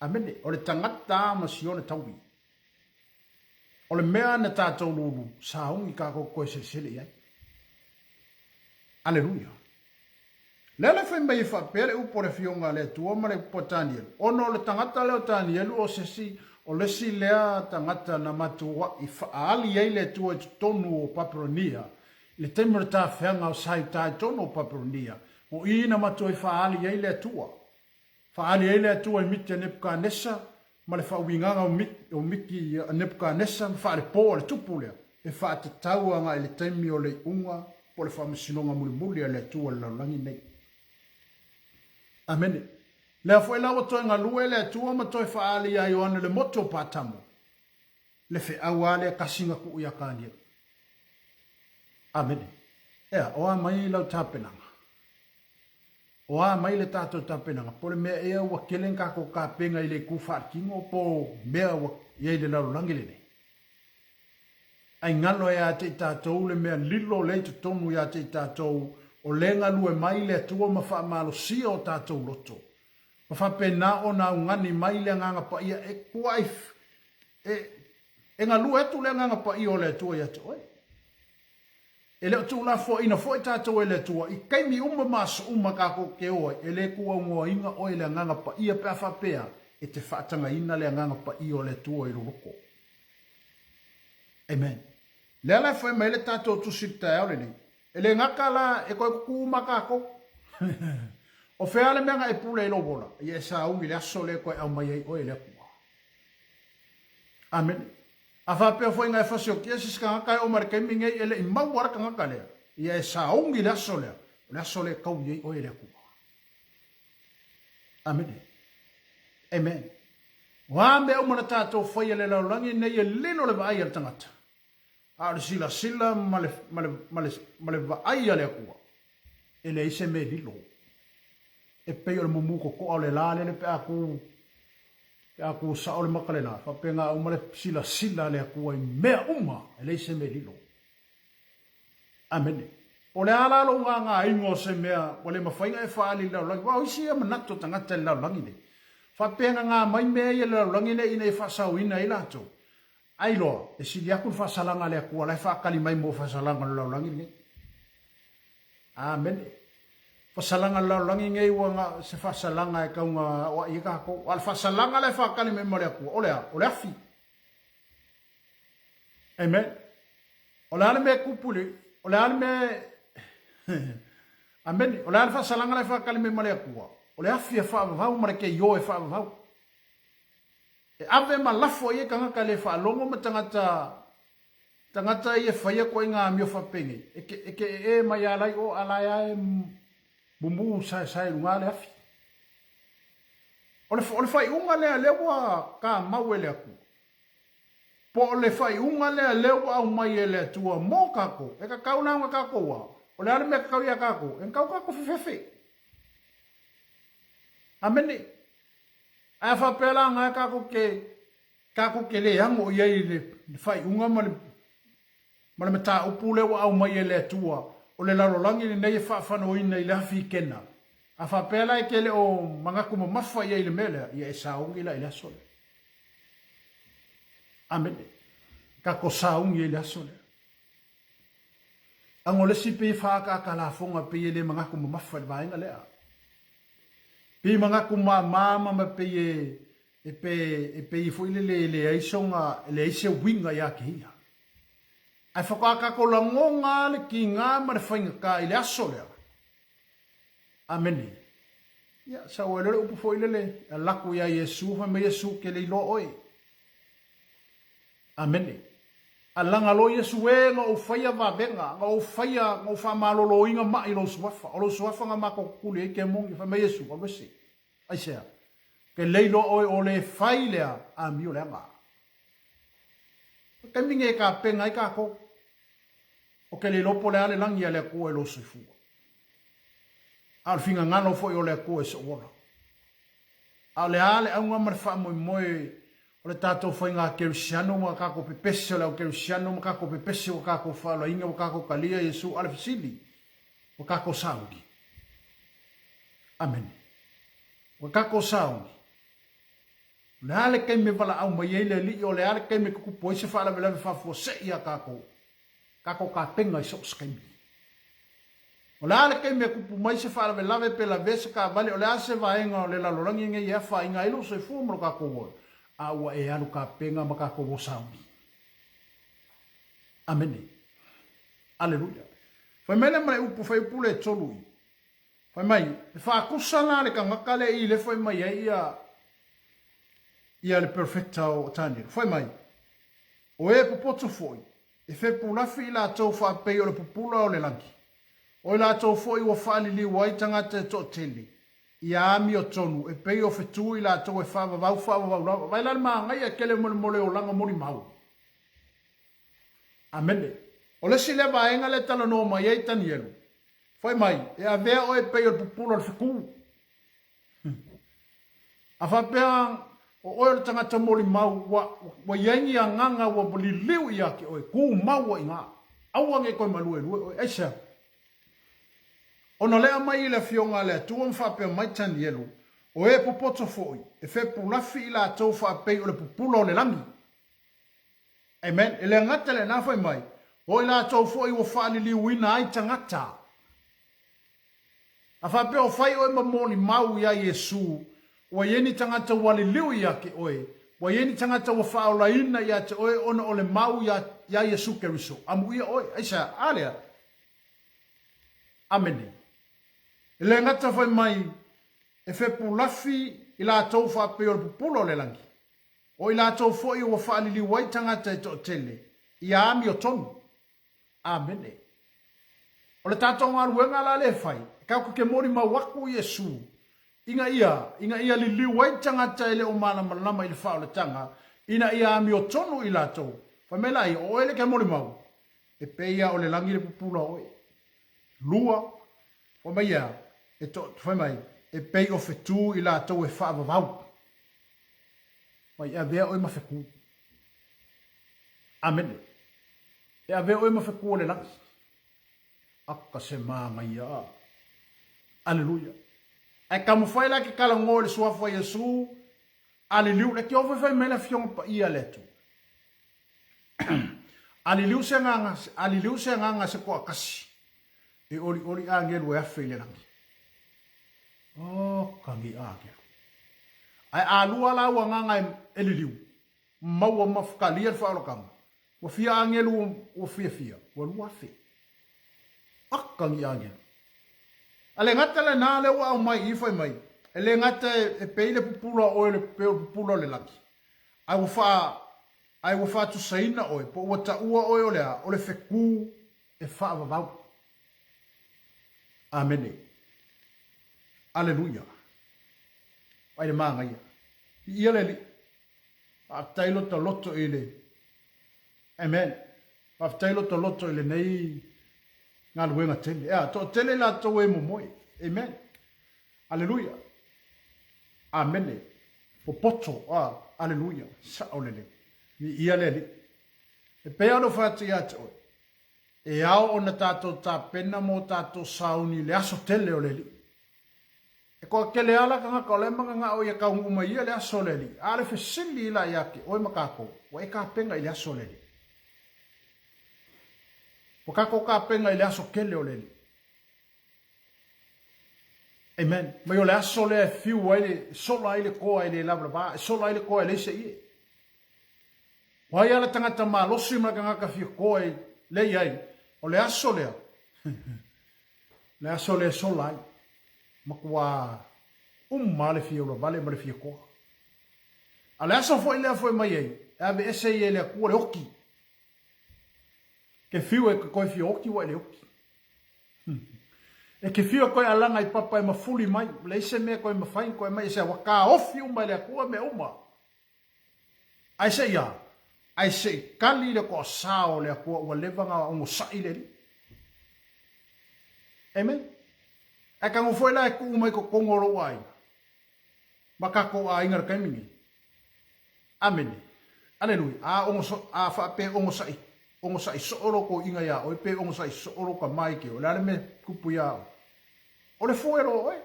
Amene. O le tagata ma siona taui. O le mea na tatou lulu, sauni kakou koe selesele i ai. Aleluia. Lea la fai mai e faapea le upu a le Afioga a le Atua ma le upu a Tanielu, ona o le tagata lea o Tanielu o se isi, o le isi lea tagata na matua'i faaali ai le Atua i totonu o Papelonia, i le taimi o le tafeaga o sa i uta i totonu o Papelonia, o i na matuai faaali ai le Atua. Faaali ai le Atua i miti a Nepukanesa ma le faauigaga o miti a Nepukanesa ma faalepo a le tupu lea, e faatatau agai i le taimi o le iuga po o le faamasinoga mulimuli a le Atua i le lalolagi nei. Amene. Lea foi la ua toe galue le Atua ma toe faaali ia Ioane le motu o Patamo, le feau lava lea tasi na tuu ia Tanielu. Amene. Ea, o a mai lau tapenaga? O a mai le tatou tapenaga? Po o le mea ea ua tele ni tatou tapena i le itu faaletino po o mea ua i ai i le lalolagi lenei? Ai galo ia te i tatou le mea lilo lea i totonu ia te i tatou o lea e galue mai le Atua ma faamalosia o tatou loto ma faapena ona augani mai le Agaga Paia e tuai e, e galue atu le Agaga Paia o le Atua ia te oe. E le o tuulafoaiina foi tatou e le Atua i taimi uma ma aso uma tatou te o ai, e le tuaunoaina oe e le Agaga Paia pe a faapea e te faatagaina le Agaga Paia o le Atua i lou loto. Amen. Lea la e fai mai ai le tatou tusi i le taeao lenei, e le gata la e toe tutu uma tatou. O fea le mea na e pule ai lou ola? Ia e sauni i le aso lea e toe aumai ai oe e le Atua. Amene. A faapea foi na e fasiokia se isi tagata e oo mai le taimi nei e le i maua le tagata lea, ia e sauni i le aso lea, o le aso lea e taui ai oe e le Atua. Amene. Amen. O a mea uma na tatou faia i le lalolagi nei e lilo le vaai a le tagata, a o le silasila ma le, ma le, ma le, ma le vaai a le Atua, e leai se mea e lilo. E pei o le mumu totoa o le la lele pe a ku, pe a ku sao le maka le la, faapena uma le silasila a le Atua i mea uma, e leai se mea e lilo. Amene. Po o le a la lou gagāina o se mea ua le mafai ona e faaali i le lalolagi, aua o isi ia manatu o tagata i le lalolagi nei, faapea gagā mai mea ia i le lalolagi nei ina ia faasaoina ai latou, ai loa, e sili atu le faasalaga a le Atua la e faatali mai mo faasalaga o le lalolagi lenei. Amene. Faasalaga o le lalolagi nei ua na se faasalaga e tau na aoai ai tatou. A o le faasalaga la e faatali mai ma le Atua, o le a? O le afi. Amen. O le a le mea e tupu i le, o le a le mea e, Amene. O le a le faasalaga la e faatali mai ma le Atua? O le afi e faavavau ma le keio e faavavau. E ave ma lafo i ai tagata le faalogo ma tagata tagata ia e faia ituaiga amio faapenei, e te, e te ee mai lava la i o a la e lava e mumu saesae i luga le afi. O le, o le faaiuga lea lea ua kamau e le Atua. Po o le faaiuga lea lea ua aumai e le Atua mo kākou, e kakau la ona kākou a? O le a le mea kakau iā kākou? E kakau kākou fefefe. Amene. Ae a faapea la nga kākou ke kākou ke le ago i ai i le faaiuga ma le ma le mataupu lea ua aumai e le Atua, o le lalolagi lenei e faafanoina i le afi i Kena. A faapea la e te le o manatu mamafa i ai i le mea lea, ia e sauni la i le aso lea. Amene. Tatou sauni ai i le aso lea. Ago le isi pei e faaakaaka lafoga pei e le manatu mamafa i le vaega lea. Pei manatu mamama ma pei e e pe e pei foi lele e leai sona e leai se uiga ia te ia. Ae faatoa tatou lagona le tiga ma le faigata i le aso lea. Amene. Ia, sau ai loa le upu foi lele, e alu atu ia Iesu, fai mai Iesu, ke le iloa oe. Amene. A laga loa Iesu, e, na ou faia vavega, na ou faia, na ou faamaloloina mai i lou suafa. O lou suafa na matou tutuli ai kemoni. Fai mai Iesu, alu ese. Aisea? Ke le iloa oe o le fai lea amio leaga. O le taimi nei e tapena ai tatou, o ke le iloa po o le a le lagi a le Atua i lou soifua. A o le finagalo foi o le Atua i sou ola. A o le a le auga ma le faamoemoe o le tatou faiga kerisiano ma tatou pepese o le au kerisiano ma tatou pepese ua tatou faaolaina ua tatou talia Iesu a o le fesili ua tatou sauni. Amene. Ua tatou sauni. O le a le taimi e valaau mai ai le Alii, o le a le taimi e tutupu ai se faalavelave faafuasei iā tatou, tatou tapena i so o se taimi. O le a le taimi e tupu mai se faalavelave pe lavea se taavale, o le a se vaega o le lalolagi lenei e afaina ai lou soifua ma lo tatou ola, a ua e alu tapena ma tatou o sauni. Amene. Aleluia. Fai mai lea ma le upu, fuaiupu lea e 3 i. Fai mai, e faatusa la le tagata lea i le fai mai ai ia ia le perofeta o Tanielu. Fai mai, o e popoto foi, e fepulafi i latou faapei o le pupula o le lagi. O i latou foi ua faaliliu ai tagata e toatele, ia amiotonu, e pei o fetu i latou e faavavau faavavau lava. Vaai la le manaia tele mo le olaga molimau. Amene. O le isi lea vaega lea e talanoa mai ai Tanielu, Fai mai, e avea oe e pei o le pupula o le fetu. A faapea o oe o le tagata molimau, ua, ua i ai ni agaga ua liliu ia te oe, tumau ai i ina. Aua ne i toe maluelue oe. Aisea? Ona lea mai i le Afioga a le Atua ma faapea mai Tanielu, O e popoto foi, e fepulafi i latou faapei o le pupula o le lagi. Amen. E le gata lena fai mai, o i latou foi ua faaliliuina ai tagata. A faapea o fai oe ma molimau iā Iesu, ua i ai ni tagata ua liliu ia te oe, ua i ai ni tagata ua faaolaina ia te oe ona o le mau iā, iā Iesu Keriso, amuia oe. Aisea? A lea. Amene. E le gata fai mai, e fepulafi i latou faapei o le pupula o le lagi. O i latou foi ua faaliliu ai tagata e toatele, ia amiotonu. Amene. O le tatou galuega la lea e fai, e tatou te molimau aku Iesu, ina ia, ina ia liliu ai tagata e le o malamalama i le faaolataga, ina ia amiotonu i latou. Fai mai laia, o oe le ke molimau, e pei lava o le lagi le pupula o oe. Lua, fai mai ia, e to, fai mai, e pei o fetu i latou e faavavau. Mai e avea oe ma fetu. Amene. E avea oe ma fetu o le lagi. Aka se manaia. Aleluia. Ae taumafai la ke talanoa i le suafa o Iesu, aliliu, le tiofa fai mai le afioga paia a le Atua. Aliliu se agaga, aliliu se agaga se toatasi, e olioli agelu e afe i le lagi. Oh, kagi agelu. Ae a lua la ua agaga e, e liliu, maua ma whakalia le whaolakanga, ua fia agelu ua fiafia, ua 2000. Aka gi agelu. A le gata lena lea ua aumai i fai mai, e le gata e, e pei le pupula oe le pei o le pupula o le lagi. Ae ua wha, ae ua faatusaina oe, po ua taua oe o le a, o le fetu e faavavau. Amene. Aleluia. Vaai le manaia. Viia le Alii. Faafetai lota loto i le. Amen. Faafetai lotoloto i lenei galuega tele. Ea, toatele i latou e momoe. Amen. Aleluia. Amene. Popoto. Ah, aleluia. Sao lelei. Viia le Alii. E pei lava ona ou fai atu ia te oe, e ao ona tatou tapena mo tatou sauni i le aso tele o le Alii. E toatele lava la tagata o la e mananao ia taunuu mai ia le aso o le Alii, a o le fesili la ia te oe ma tatou, ua e tapena i le aso o le Alii? Ua tatou tapena i le aso tele o le Alii? Amen. Mai o le aso lea e fiu ai le, sola ai le toa e le lavalava, e sola ai le toa e leai se ie. O ai lava le tagata malosi ma le tagata fia toa e lea i ai, o le aso lea, le aso lea e sola ai, matua uma lava le fia ulavale ma le fia toa. A o le aso foi lea foi mai ai, e aveese ai e le Atua le oti. Ke fiu e ke koe fia oti ua e le oti. E ke fiu e koe alaga i papa e mafuli mai, leai se mea e koe mafai koe mai e se ua taofi uma e le Atua mea uma. Ae se i a? Ae se i kali le toasā o le Atua ua leva na onosai le Alii. Amen. Ae tago foi la e tuu mai totonu o lou aiga ma tatou aiga i le taimi nei. Amene. Aleluia. A onoso, a faapea onosai, onosai soo lou toeaina iā oe, pe onosai soo lou tama i te oe, o le a le mea tupu iā oe? O le fue loa oe.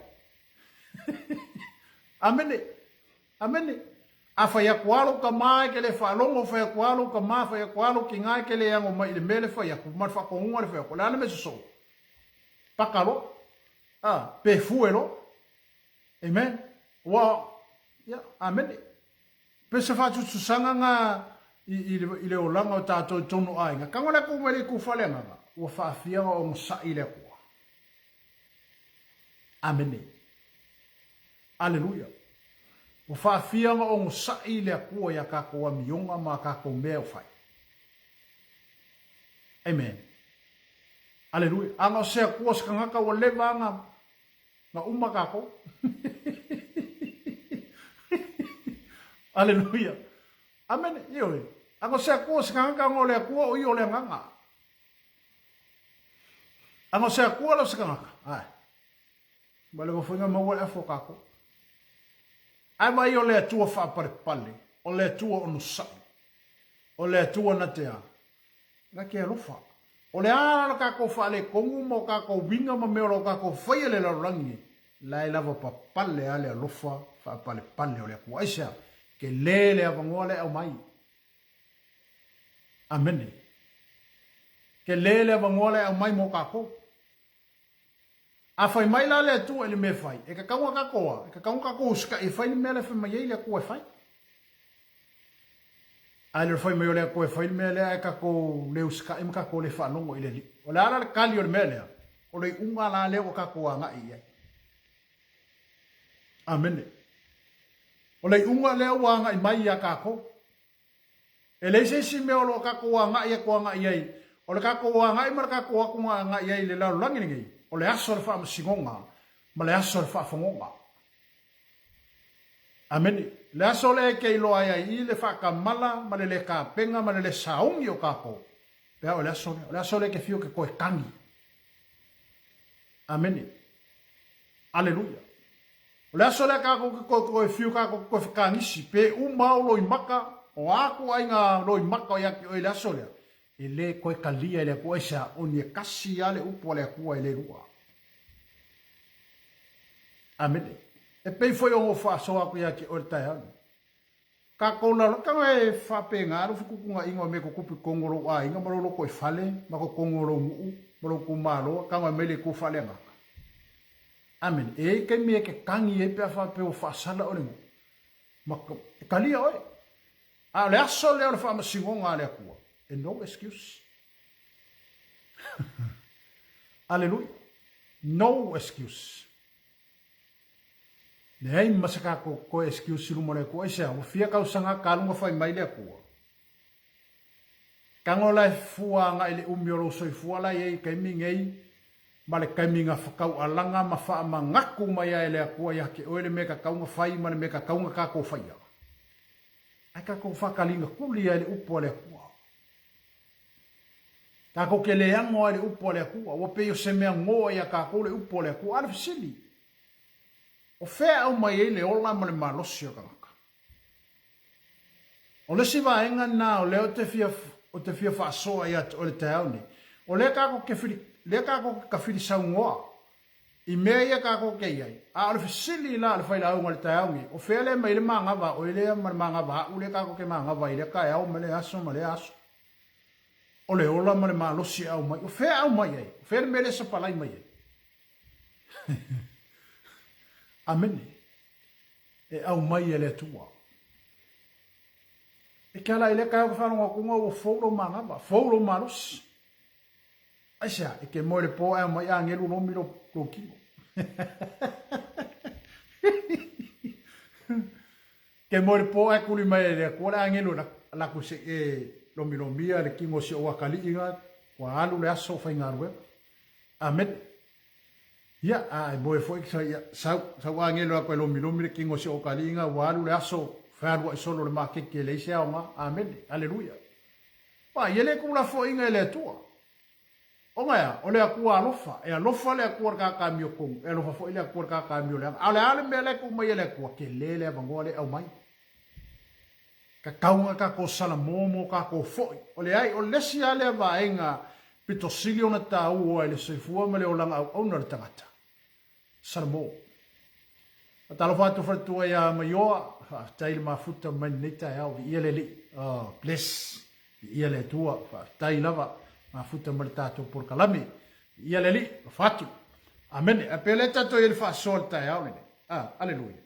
Amene. Amene. A fai atu lava lou tama e te le faalogo, fai atu lava lou tama, fai atu lava lou tina e te le ano mai i le mea le fai atu, ma le faatonuga le fai atu, o le a le mea sosoo? Paka loa. A, pe fue loa. Amen. Ua, ia, amene. Pe se faatusatusaga na i, i, le, i le olaga o tatou i totonu o aiga. Tago le Atua mai le itu faaleagaga, ua faafia ona onosai le Atua. Amene. Aleluia. Ua faafia ona onosai le Atua i a tatou amioga ma a tatou mea o fai. Amen. Aleluia. Ana o se Atua se tagata ua leva ana na uma tatou. Aleluia. Amene. Ioe. Ana o se Atua se tagata ona o le Atua o ia o le agaga. Ana o se Atua la o se tagata. Ae. Ua leva foi na maua le afa o tatou. Ae vaai o le Atua faapalepale, o le Atua onosai, o le Atua na te a, na te alofa. O le a la tatou faaletonu ma o tatou uiga ma mea o lo tatou faia i le lalolagi nei, la e lava papale a le alofa faapalepale o le Atua. Aisea? Tele le avanoa lea e aumai. Amene. Tele le avanoa lea e aumai mo tatou. A fai mai la le Atua i le mea e fai, e tatau ona tatou a? E tatau ona tatou usitai e fai le mea la e fai mai ai le Atua e fai. Ae le o le fai mai o le Atua e fai le mea lea ae tatou le usitai ma tatou le faalogo i le Alii. O le a la le tali o le mea lea? O le iuga la lea ua tatou agai i ai. Amene. O le iuga lea ua agai mai ia tatou. E leai se isi mea o lo o tatou agai atu agai i ai. O le tatou agai ma le tatou atu agai i ai i le lalolagi lenei, o le aso o le faamasinoga ma le aso o le faafogoga. Amene. Le aso lea e te iloa ai ai i le faatamala ma le le tapena ma le le sauni o tatou, pe a o le aso lea. O le aso lea e te fiu e te toe tagi. Amene. Aleluia. O le aso lea tatou te toe toe fiu tatou te toe fetagisi, pe uma ou loimaka, o a ituaiga loimaka o ia te oe i le aso lea, e le toe talia e le Atua. Aisea? O ni e kasi lava le upu a le Atua e le lua. Amene. E pei foi ona ou faasoa atu ia te oe le taeao lenei. Tatou lalo, tago e faapena lou fetutunaina o mea tutupu i totonu o lou aiga ma lou lotoifale ma totonu o lou nuu ma lou itumalo, tago e aumai le itu faaleagaga. Amene. E i ai taimi e te tagi ai pe a faapea ua faasala oe le nuu. Ma e talia oe. A o le aso lea o le faamasinoga a le Atua, e no excuse. Aleluia. No excuse. Leai ma se tatou toe excuse i luma o le Atua. Aisea? Ua fia tausaga talu ona fai mai le Atua. Tago la e fua agai i le umi o lou soifua la e i ai i taimi nei, ma le taimi na whakaualaga ma whaamangaku mai ai e le Atua ia te oe le mea tatau na whai ma le mea tatau na tatou whaia. Ai tatou whakalinga kuli ai le upu a le Atua. Tatou te le ano lava i le upu a le Atua, ua pei o se mea goa ia tatou le upu a le Atua. A o le fesili, o fea e aumai ai le ola ma le malosi o le tagata? O le isi vaega lena o lea ou te fia, ou te fia faasoa ia te oe i le taeao nei. O lea tatou te fili, lea tatou te tafili saunoa i mea ia tatou te i ai. A o le fesili la a le failauga i le taeao nei, o fea lea e aumai ai le manava a oe lea ma le manava a au lea tatou te manava ai i lea taeao ma lea aso ma lea aso? O le ola ma le malosi e aumai. O fea e aumai ai? O fea le mea lea e sapalai mai ai? Amene. E aumai e le Atua. E ke ala i lea taeao ke faalogo atu ua fou lou manava, fou lou malosi. Aisea, e ke moe le po ae aumai agelu lomi lou, lou kino. Ke moe le po ae kuli mai e le Atua le agelu e laku se e lomilomia le kino o si ou akalii ga, ua alu le aso o faigaluega. Amene. Ia, a e moe foi, ia, sau, sau agelo e aku e lomilomi le kino o si ou akalii ga, ua alu le aso fealuai solo le maketi e leai se aoga. Amene. Aleluia. Ua, ia le tuulafoaiga e le Atua. Ona e a? O le Atua alofa. E alofa le Atua i le tagata amiotonu, e alofa foi le Atua i le tagata amioleaga. A o le a le mea la e tuu mai e le Atua? Tele le avanoa lea e aumai. Tatau ona tatou salamo mo tatou foi. O le ai, o le isi lava lea vaega pito sili ona taua i le soifua ma le olaga auauna o le tagata. Salamo. Faatalofa atu faletua ia Maioa, faafetai le mafuta mai lenei taeao, viia le Alii. Oh, bless. Viia le Atua, faafetai lava mafuta mai le tatou polokalame. Viia le Alii, alofa atu. Amene. A pea lea tatou i ai le faasoa le taeao lenei. Ah, aleluia.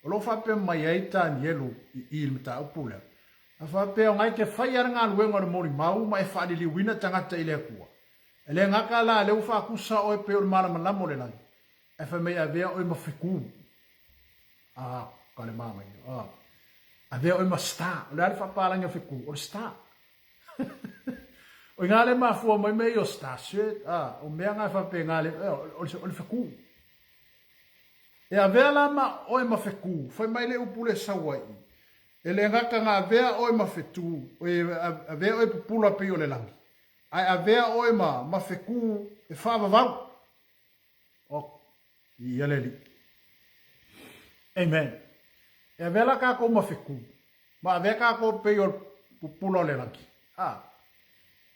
O lo o faapea mai ai Tanielu i i le mataupu lea. A faapea o ngai ke faia le galuega o le molimau ma e faaliliuina tagata i le Atua. E le gata la lea ua faatusa oe pei o le malamalama o le lagi, ae fai mai avea oe ma fetu. Ah, ka le manaia. Ah. Avea oe ma star. O le a le faapalagi o fetu? O le star. o ina le mafua mai mea ia o star shirt. Ah, o mea nga e faapena le, o le, o le fetu. E avea la ma oe ma fetu, fai mai le upu le sau ai i. E le gata na avea oe ma fetu, e avea oe pupula pei o le lagi. Ae avea oe ma, ma feku e faavavau. Oh, ia le Alii. Amen. E avea la kākou ma feku, ma avea kākou pei o pupula o le lagi. Ah,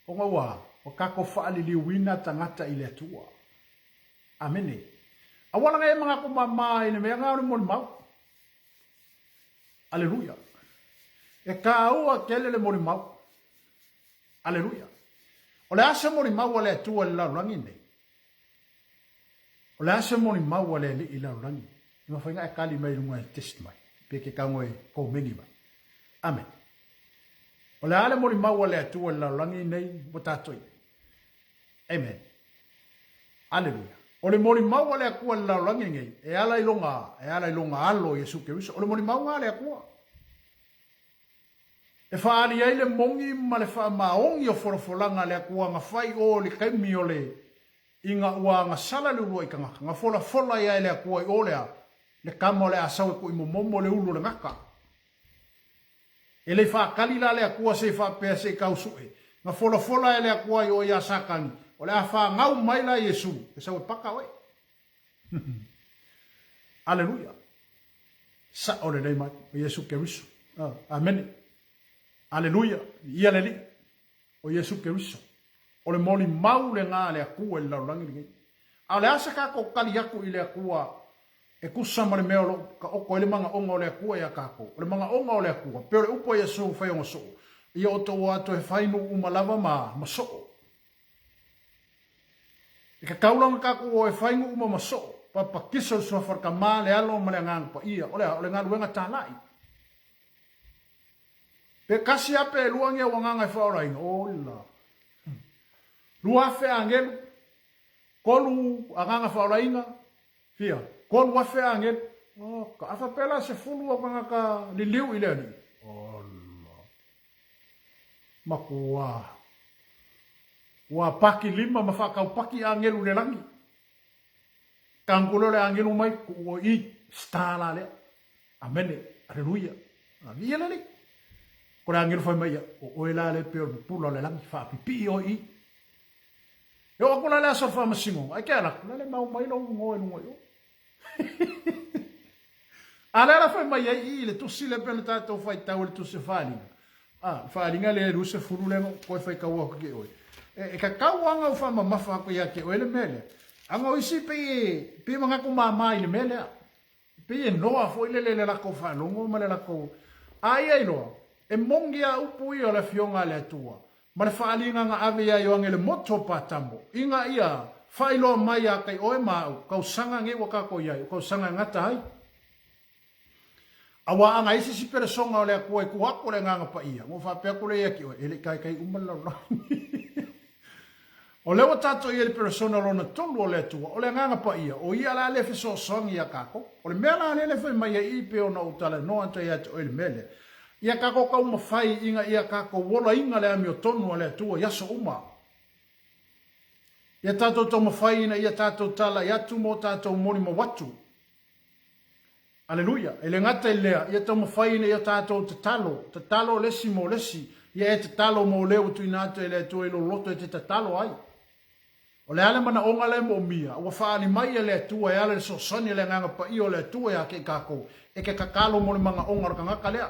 ona ua, ua kākou faaliliuina tagata i le Atua. Amene. Aua langa e manatu māmā i le mea ngā o le molimau. Aleluia. E kāua tele le molimau. Aleluia. O le a se molimau a le Atua i le lalolagi nei? O le a se molimau a le Alii i le lalolagi? E mafai ona e tali mai i luga e test mai, pe ke tago e komeni mai. Amen. O le a le molimau a le Atua i le lalolagi nei ua tatou i ai? Amen. Aleluia. O le molimau a le Atua i le lalolagi nei, e ala i lona, e ala i lona alo Iesu Keriso. O le molimauga a le Atua. E faaali ai le moni ma le faamaoni o folafolaga a le Atua na fai o i le taimi o le ina ua agasala le uluai tagata, na folafola ai e le Atua i o le a, le tama o le a sau e tuuimomomo le ulu o le gata. E le i faatali la le Atua se i faapea se i tau sue, na folafola e le Atua i o ia Satani, o le a fanau mai la Iesu, e sau e paka oe. Aleluia. Sa'o lelei mai o Iesu Keriso. Ah, amene. Aleluia. Ia le Alii. O Iesu Keriso. O le molimau lena a le Atua i le lalolagi lenei. A o le a se tatou tali atu i le Atua e tusa ma le mea o lo o taoto ai le manaoga o le Atua ia tatou. O le manaoga o le Atua, pei o le upu a Iesu fai ona soo, ia outou o atu e fai nuu uma lava ma, ma soo. E tatau la ona tatou o e fai nuu uma ma soo, papatiso i le suafa o le Tama, le Alo ma le Agaga Paia. O le a? O le galuega talai. Pe kasi a pe lua ni au agaga e faaolaina, ola. 2000 agelu, tolu agaga faaolaina, fia, 3000 agelu. Oh, ka afa pela 10 au tagata liliu i le Alii. Ola. Makua. Ua paki lima ma faataupaki agelu i le lagi. Tangolo le agelu mai, kuu o i, star la lea. Amene, aleluia. Viia le Alii. Ko le agelu fai mai ia, o oe la le pei o le pupula o le lagi, faapipii oe i. E oo aku la le aso o le faamasinoga, ae ke ala atu, la le mau mai lou igoa i luga i o. A lea la fai mai ai i i le tusi lea pei ona tatou faitau i le tusi o Faaaliga. A, le Faaaliga lea e 20 lea na ou toe faitau atu ke oe. E, e tatau lava ona ou faamamafa atu ia te oe le mea lea. Aga o isi pei e, pei e manatu mama i le mea lea. Pei e noa foi lele i le latou faalogo ma le latou. A ia iloa, e moni a upu ia o le Afioga a le Atua, ma le faaaliga na ave ia Ioane i le motu o Patamo, ina ia faailoa mai ia te oe ma au, tausaga nei ua tatou i ai, o tausaga e gata ai. Aua ana i ai se isi peresona o le Atua i tua atu o le Agaga Paia, ona ou faapea atu lea ia te oe, e le i taitai uma le lalolagi. O lea ua tatou i ai i le peresona lona tolu o le Atua, o le Agaga Paia, o Ia la lea e fesoasoani ia tatou. O le mea la lea e fai mai ai i pei ona ou talanoa atu ia te oe i le mea lea, ia tatou taumafai ina ia tatou olaina le amiotonu a le Atua i aso uma. Ia tatou taumafai ina ia tatou talai atu ma o tatou molimau atu. Aleluia! E le gata i lea, ia taumafai ina ia tatou tatalo, tatalo le isi mo le isi, ia e tatalo mo le ua tuuina atu e le Atua i lou loto e te tatalo ai. O le a le manaoga lea e moomia? Ua faaali mai e le Atua e ala i le soosani a le Agaga Paia o le Atua ia te i tatou, e te tatalo mo le manaoga o le tagata lea.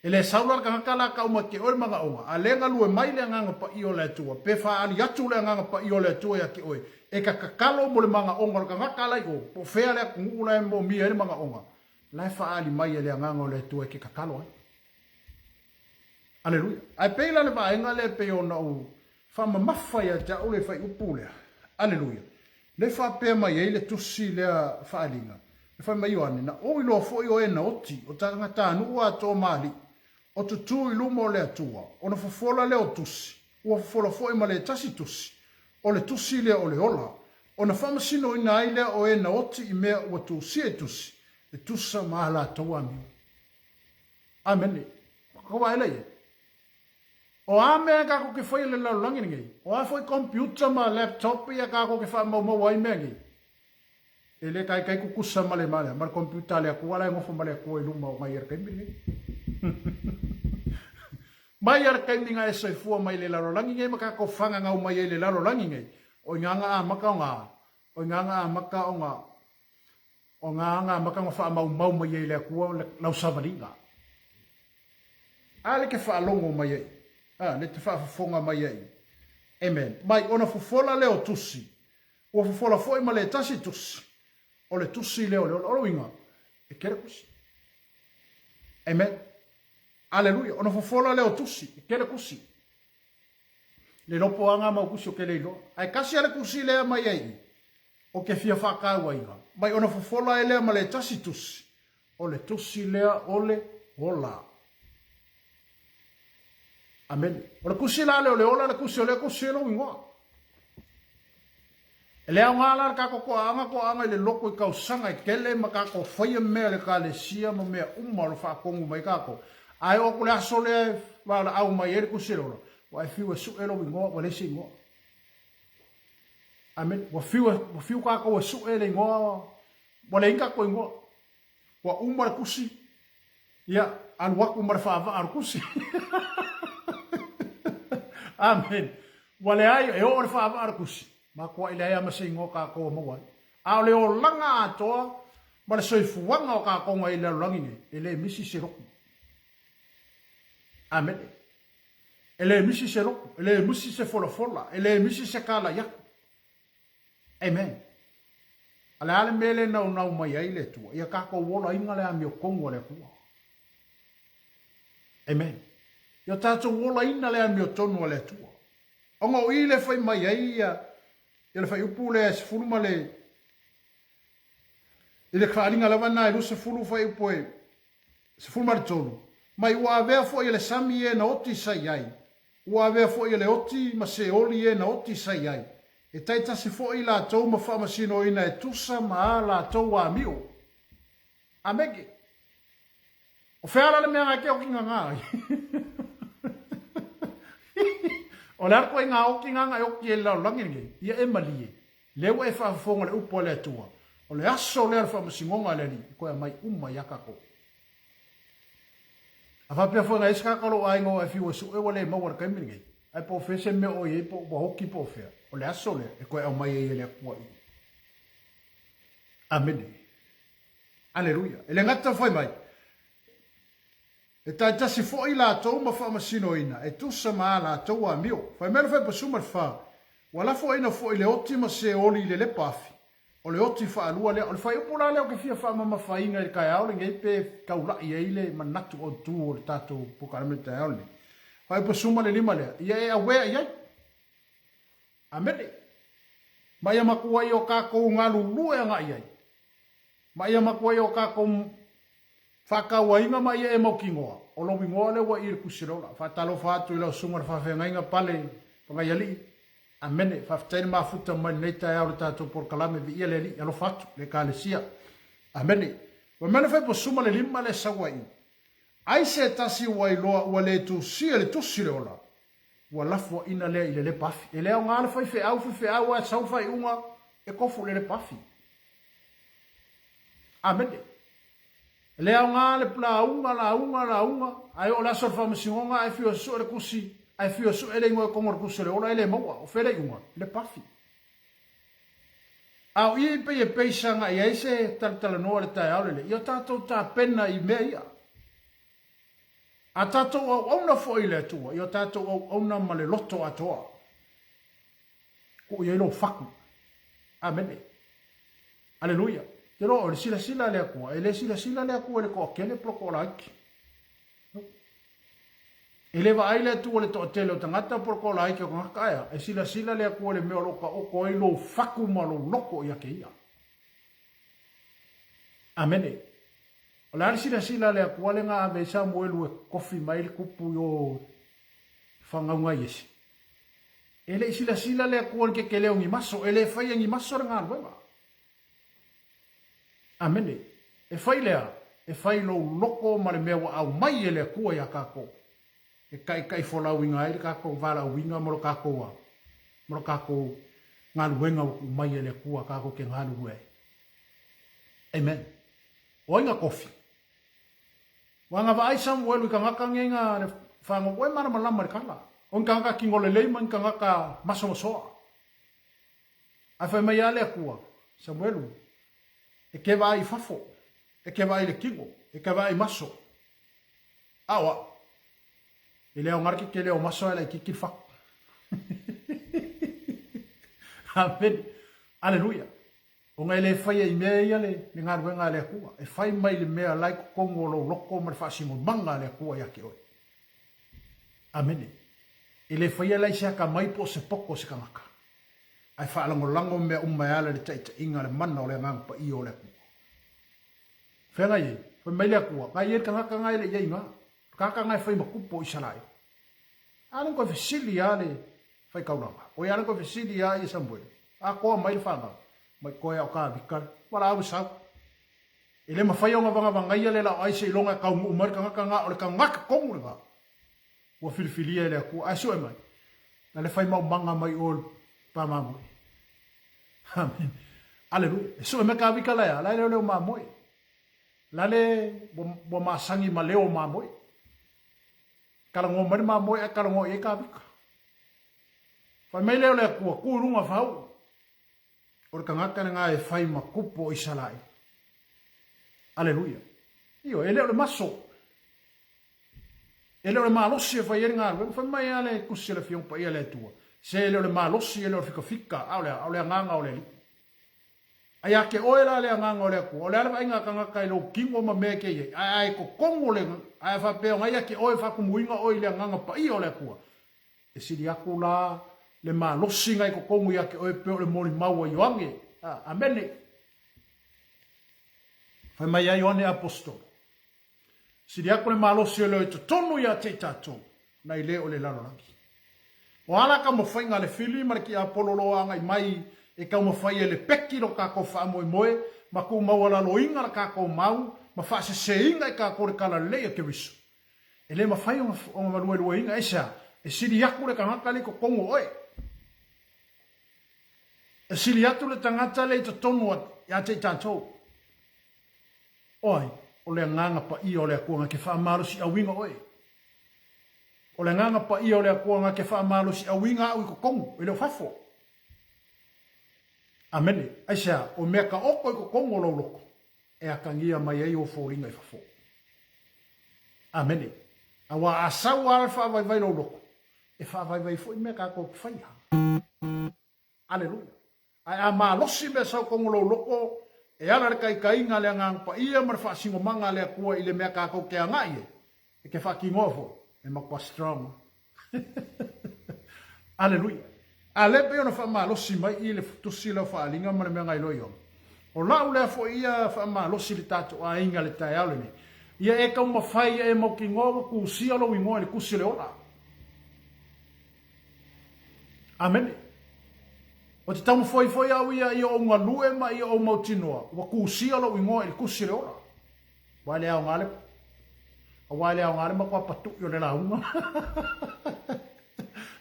E le sau la le tagata la tau mai te oe le manaoga, a le galue mai le Agaga Paia o le Atua, pe faaali atu le Agaga Paia o le Atua ia te oe, e ka tatalo mo le manaoga o le tagata la i o, po o fea le atunuu la e moomia ai le manaoga, la e faaali mai e le Agaga o le Atua e te tatalo ai. Aleluia. Ae pei la le vaega lea e pei ona ou faamamafa ia te au le fuaiupu lea. Aleluia. Le faapea mai ai le tusi lea faaaliga, e fai mai Ioane, Na ou iloa foi o e na oti, o tagatanuu atoa ma alii, o tutū i luma o le Atua, ona fofola lea o tusi, ua fofola foi ma le tasi tusi, o le tusi lea o le ola, ona faamasinoina ai lea o e na oti i mea ua tusia i tusi, e tusa ma a latou amio. Amene. Kau aela ia. O a mea kākou ke faia i le lalolagi lenei? O a foi computer ma laptop ia kākou ke faamaumau ai mea nei? E le taitai kukusa ma le, ma le, ma le computer a le Atua la e nofo ma le Atua i luma o nai ia le taimi lenei. Mai a le taimi na e soifua mai i le lalolagi nei ma kākou fagagau mai ai i le lalolagi nei, o i ngā ngā amata o ngā, o i ngā ngā amata o ngā, O ngā anga maka na faamaumau mai ai le Atua lau savaliga. A le ke faalogo mai ai, a le te faafofoga mai ai. Amen. Mai ona fofola lea o tusi, ua fofola foi ma le tasi tusi, o le tusi lea o le ola. O le uiga, e kele tusi. Amen. Aleluia. Ona fofola lea o tusi, e kele tusi. Le lopo anga mau tusi o kele iloa. Ae kasi a le tusi lea mai ai, O ke fia faakauaiga, mai ona fofola e lea ma le tasi tusi, o le tusi lea o le ola. Amene. O le tusi la lea o le ola, le tusi o lea tusi e lou igoa. E le aoga la le tatou toaaga toaaga i le loto i tausaga e tele ma tatou faia mea i le ekalesia ma mea uma o lo faatonu mai tatou. Ae oo atu le aso lea e valaau mai ai le tusi o le ola, ua e fiu e sue lou igoa, ua leai se igoa. Amene. Ua fiu, ua fiu kākou e suʻe le igoa, ua leai ni tatou igoa. Ua uma le tusi, ia, alu atu ma le faavaa o le tusi. Amene. Ua leai, e oo le faavaa o le tusi, matuai leai lava ma se igoa kākou e maua ai. A o le olaga atoa ma le soifuaga o kākou na i le lalolagi nei, e le misi se lotu. Amene. E le misi se lotu, e le misi se folafola, e le misi se kalai aku. Amen. A le a le mea le naunau mai ai le Atua? Ia tatou olaina le amiotonu a le Atua. Amen. Ia tatou olaina le amiotonu a le Atua. Ona o i le fai mai ai ia, ia le fuaiupu lea e 10 ma le i le faaaliga lava na e 20 fuaiupu e 13, Mai ua avea foi e le sami e na oti sa i ai, ua avea foi e le oti ma Seoli e na oti sa i ai, e taitasi foi i latou ma faamasinoina e tusa ma a latou amio. Ameke. O fea la le mea nga e ke oki nganga ai? O le a le koe nga oki nganga e oki e le lalolagi lenei? Ia e malie. Lea ua e faafofoga le upu a le Atua, o le aso lea o le faamasinoga a le Alii, e toe aumai uma ia tatou. A faapea foi na i ai se tagata o lou aiga ua e fiu e sue ua le maua i le taimi lenei. Ae po o fea se mea o i ai po ua oki po o fea, o le aso lea e toe aumai ai e le Atua i. Amene. Aleluia. E le gata fai mai, e taitasi foi latou ma faamasinoina e tusa ma a latou amio. Fai mai le Fuaiupu 14, Ua lafoaina foi le oti ma Seoli i le lepa afi. O le oti faalua lea. O le fuaiupu la lea ou te fia faamamafaina i le taeao lenei pe taulai ai le manatu autu o le tatou polokalame i le taeao lenei. Fuaiupu 15 lea, ia e aware i ai. Amene. Ma ia matuai o tatou galulue agai i ai. Ma ia matuai o tatou faatauaina ma ia e mautinoa, o lou igoa lea ua i i le Tusi o le Ola. Faatalofa atu i lau Susuga i le Faafeagaiga Pale Pagaialii. Amene. Faafetai le mafuta mai lenei taeao i le tatou polokalame. Viia le Alii. Alofa atu le Ekalesia. Amene. Ua mea le fai suma le lima le sau ai. Ai se tasi ua iloa ua le tusia le tusi le ola. Ua lafoaina lea i le lepa afi. E le aoga le faifeau, faifeau ae sau le faaiuga e tofu i le lepa afi. Amene. E le aoga le lauga, lauga, lauga, ae oo le aso o le faamasinoga ae fiu e sue le tusi, ae fiu e sue le igoa i totonu o le tusi o le ola, e le maua. O fea le iuga? Le pafi. A o i pei e peisa agai ai se talatalanoa i le taeao lenei, ia tatou tapena i mea ia. A tatou auauna foi i le Atua, ia tatou auauna ma le loto atoa. Tuu i ai lou fatu. Amene. Aleluia. Te loa o le silasila a le Atua, e le silasila le Atua i le toatele po o le toalaiti. No. E le vaai le Atua i le toatele o tagata po o le toalaiti o tagata, ae a? E silasila le Atua i le mea o lo o taoto ai lou fatu ma lou loto ia te Ia. Amene. O le a le silasila a le Atua lea na ave ai Samuelu e tofi mai le tupu i o fanauga a Iese? E le i silasila le Atua i le tetele o ni maso, e le faia e ni maso le galuega. Amene. E fai lea, e fai lou loko ma le mea ua aumai e le Atua iā tatou, e taitaifolauina ai le tatou valaauina ma lo tatou a, ma lo tatou galuega ua tuu mai e le Atua tatou te galulue ai. Amen. O ai na tofi? Ua na vaai Samuelu i tagata nei na le whanau, ua e malamalama i le tala. O ni tagata kino lelei ma ni tagata masomasoa. Ae fai mai a le Atua, Samuelu, e ke vaai i fafo, e ke vaai i le kino, e ke vaai i maso. A o au, e le aoga le tetele o maso ae laitiiti le fatu. Amene. Aleluia. Ona e le faia i mea ia le galuega a le Atua, e fai mai le mea la i totonu o lou loto ma le faasinomaga a le Atua ia te oe. Amene. E le faia la i se atamai po o se poto o se tagata, ae faalagolago mea uma e ala i le taitaiga a le mana o le Agaga Paia o le Atua. Feagai ai, fai mai le Atua, Nai ai le tagata na e le i ai i ina, le tagata na e fai ma tupu o Isaraelu. A lea na toe fesili lava le faitaulaga, oi a lea na toe fesili lava ia Samuele, atoa mai le fanau, mai toe a o Tavita le valaau e sau. E le mafai ona vagavagaia le laoai seiloga e taunuu mai le tagata na, o le tagata tonu lena ua filifilia e le Atua. Ae sue mai, na le fai maumaga mai o le pa mamoe. Amen. Aleluia. E sue mai Tavita la ea, la e leoleo mamoe. La le ua masani ma leo mamoe. Talanoa mai le mamoe ae talanoa i ai Tavita. Fai mai lea o le Atua, tu i luga faauu. O le tagata lena e fai ma tupu o Isaraelu. Aleluia. Ioe, e le o le maso. E le o le malosi e fai ai le galuega. Fai mai lava le Tusi a le Afioga Paia a le Atua, se e le o le malosi, e le o le fikafika, a o le a? A o le agaga o le Alii. A ia te oe la le agaga o le Atua, o le a le vaaiga a tagata i lou kino ma mea e te i ai, ae a i totonu o le, ae a faapea ona ia te oe faatumuina oe i le agaga paia o le Atua, e sili atu la le malosi na i totonu ia te oe pei o le molimau a Ioane. Amene. Fai mai ai Ioane Aposetolo, Sili atu le malosi o leo i totonu ia te i tatou, nai le o le lalolagi. O a la taumafaiga a le fili ma le tiapolo o lo o agai mai e taumafai e lepeki lo tatou faamoemoe ma tuumaualaloina la tatou mau ma faaseseina i tatou le talalelei a Keriso? E le mafai ona maluelueina. Aisea? E sili atu le tagata lea i totonu o oe. E sili atu le tagata lea i totonu ia te i tatou. O ai? O le Agaga Paia o le Atua na te faamalosiauina oe. O le Agaga Paia o le Atua na te faamalosiauina au i totonu, e le o fafo. Amene. Aisea? O mea taoto i totonu o lou loto, e atagia mai ai ou foliga i fafo. Amene. Aua a sau lava le faavaivai lou loto, e faavaivai foi mea tatou te faia. Aleluia. Ae a malosi mea sau tonu lou loto, e ala le taitaiga a le Agaga Paia ma le faasinomaga a le Atua i le mea tatou te agai ai, e te faatinoa foi, e matua strong. Aleluia. A lea pei ona faamalosi mai i le tusi lea o Faaaliga ma le mea na iloa i ona. O lau lea foi ia faamalosi i le tatou aiga i le taeao lenei, ia e taumafai ia e mautinoa ua tusia lou igoa i le tusi o le ola. Amene. Ou te taumafai foi au ia ia ou galue ma ia ou mautinoa ua tusia lou igoa i le tusi o le ola. Aua e le aoga le aua e le aoga le matua patuʻi o le lauga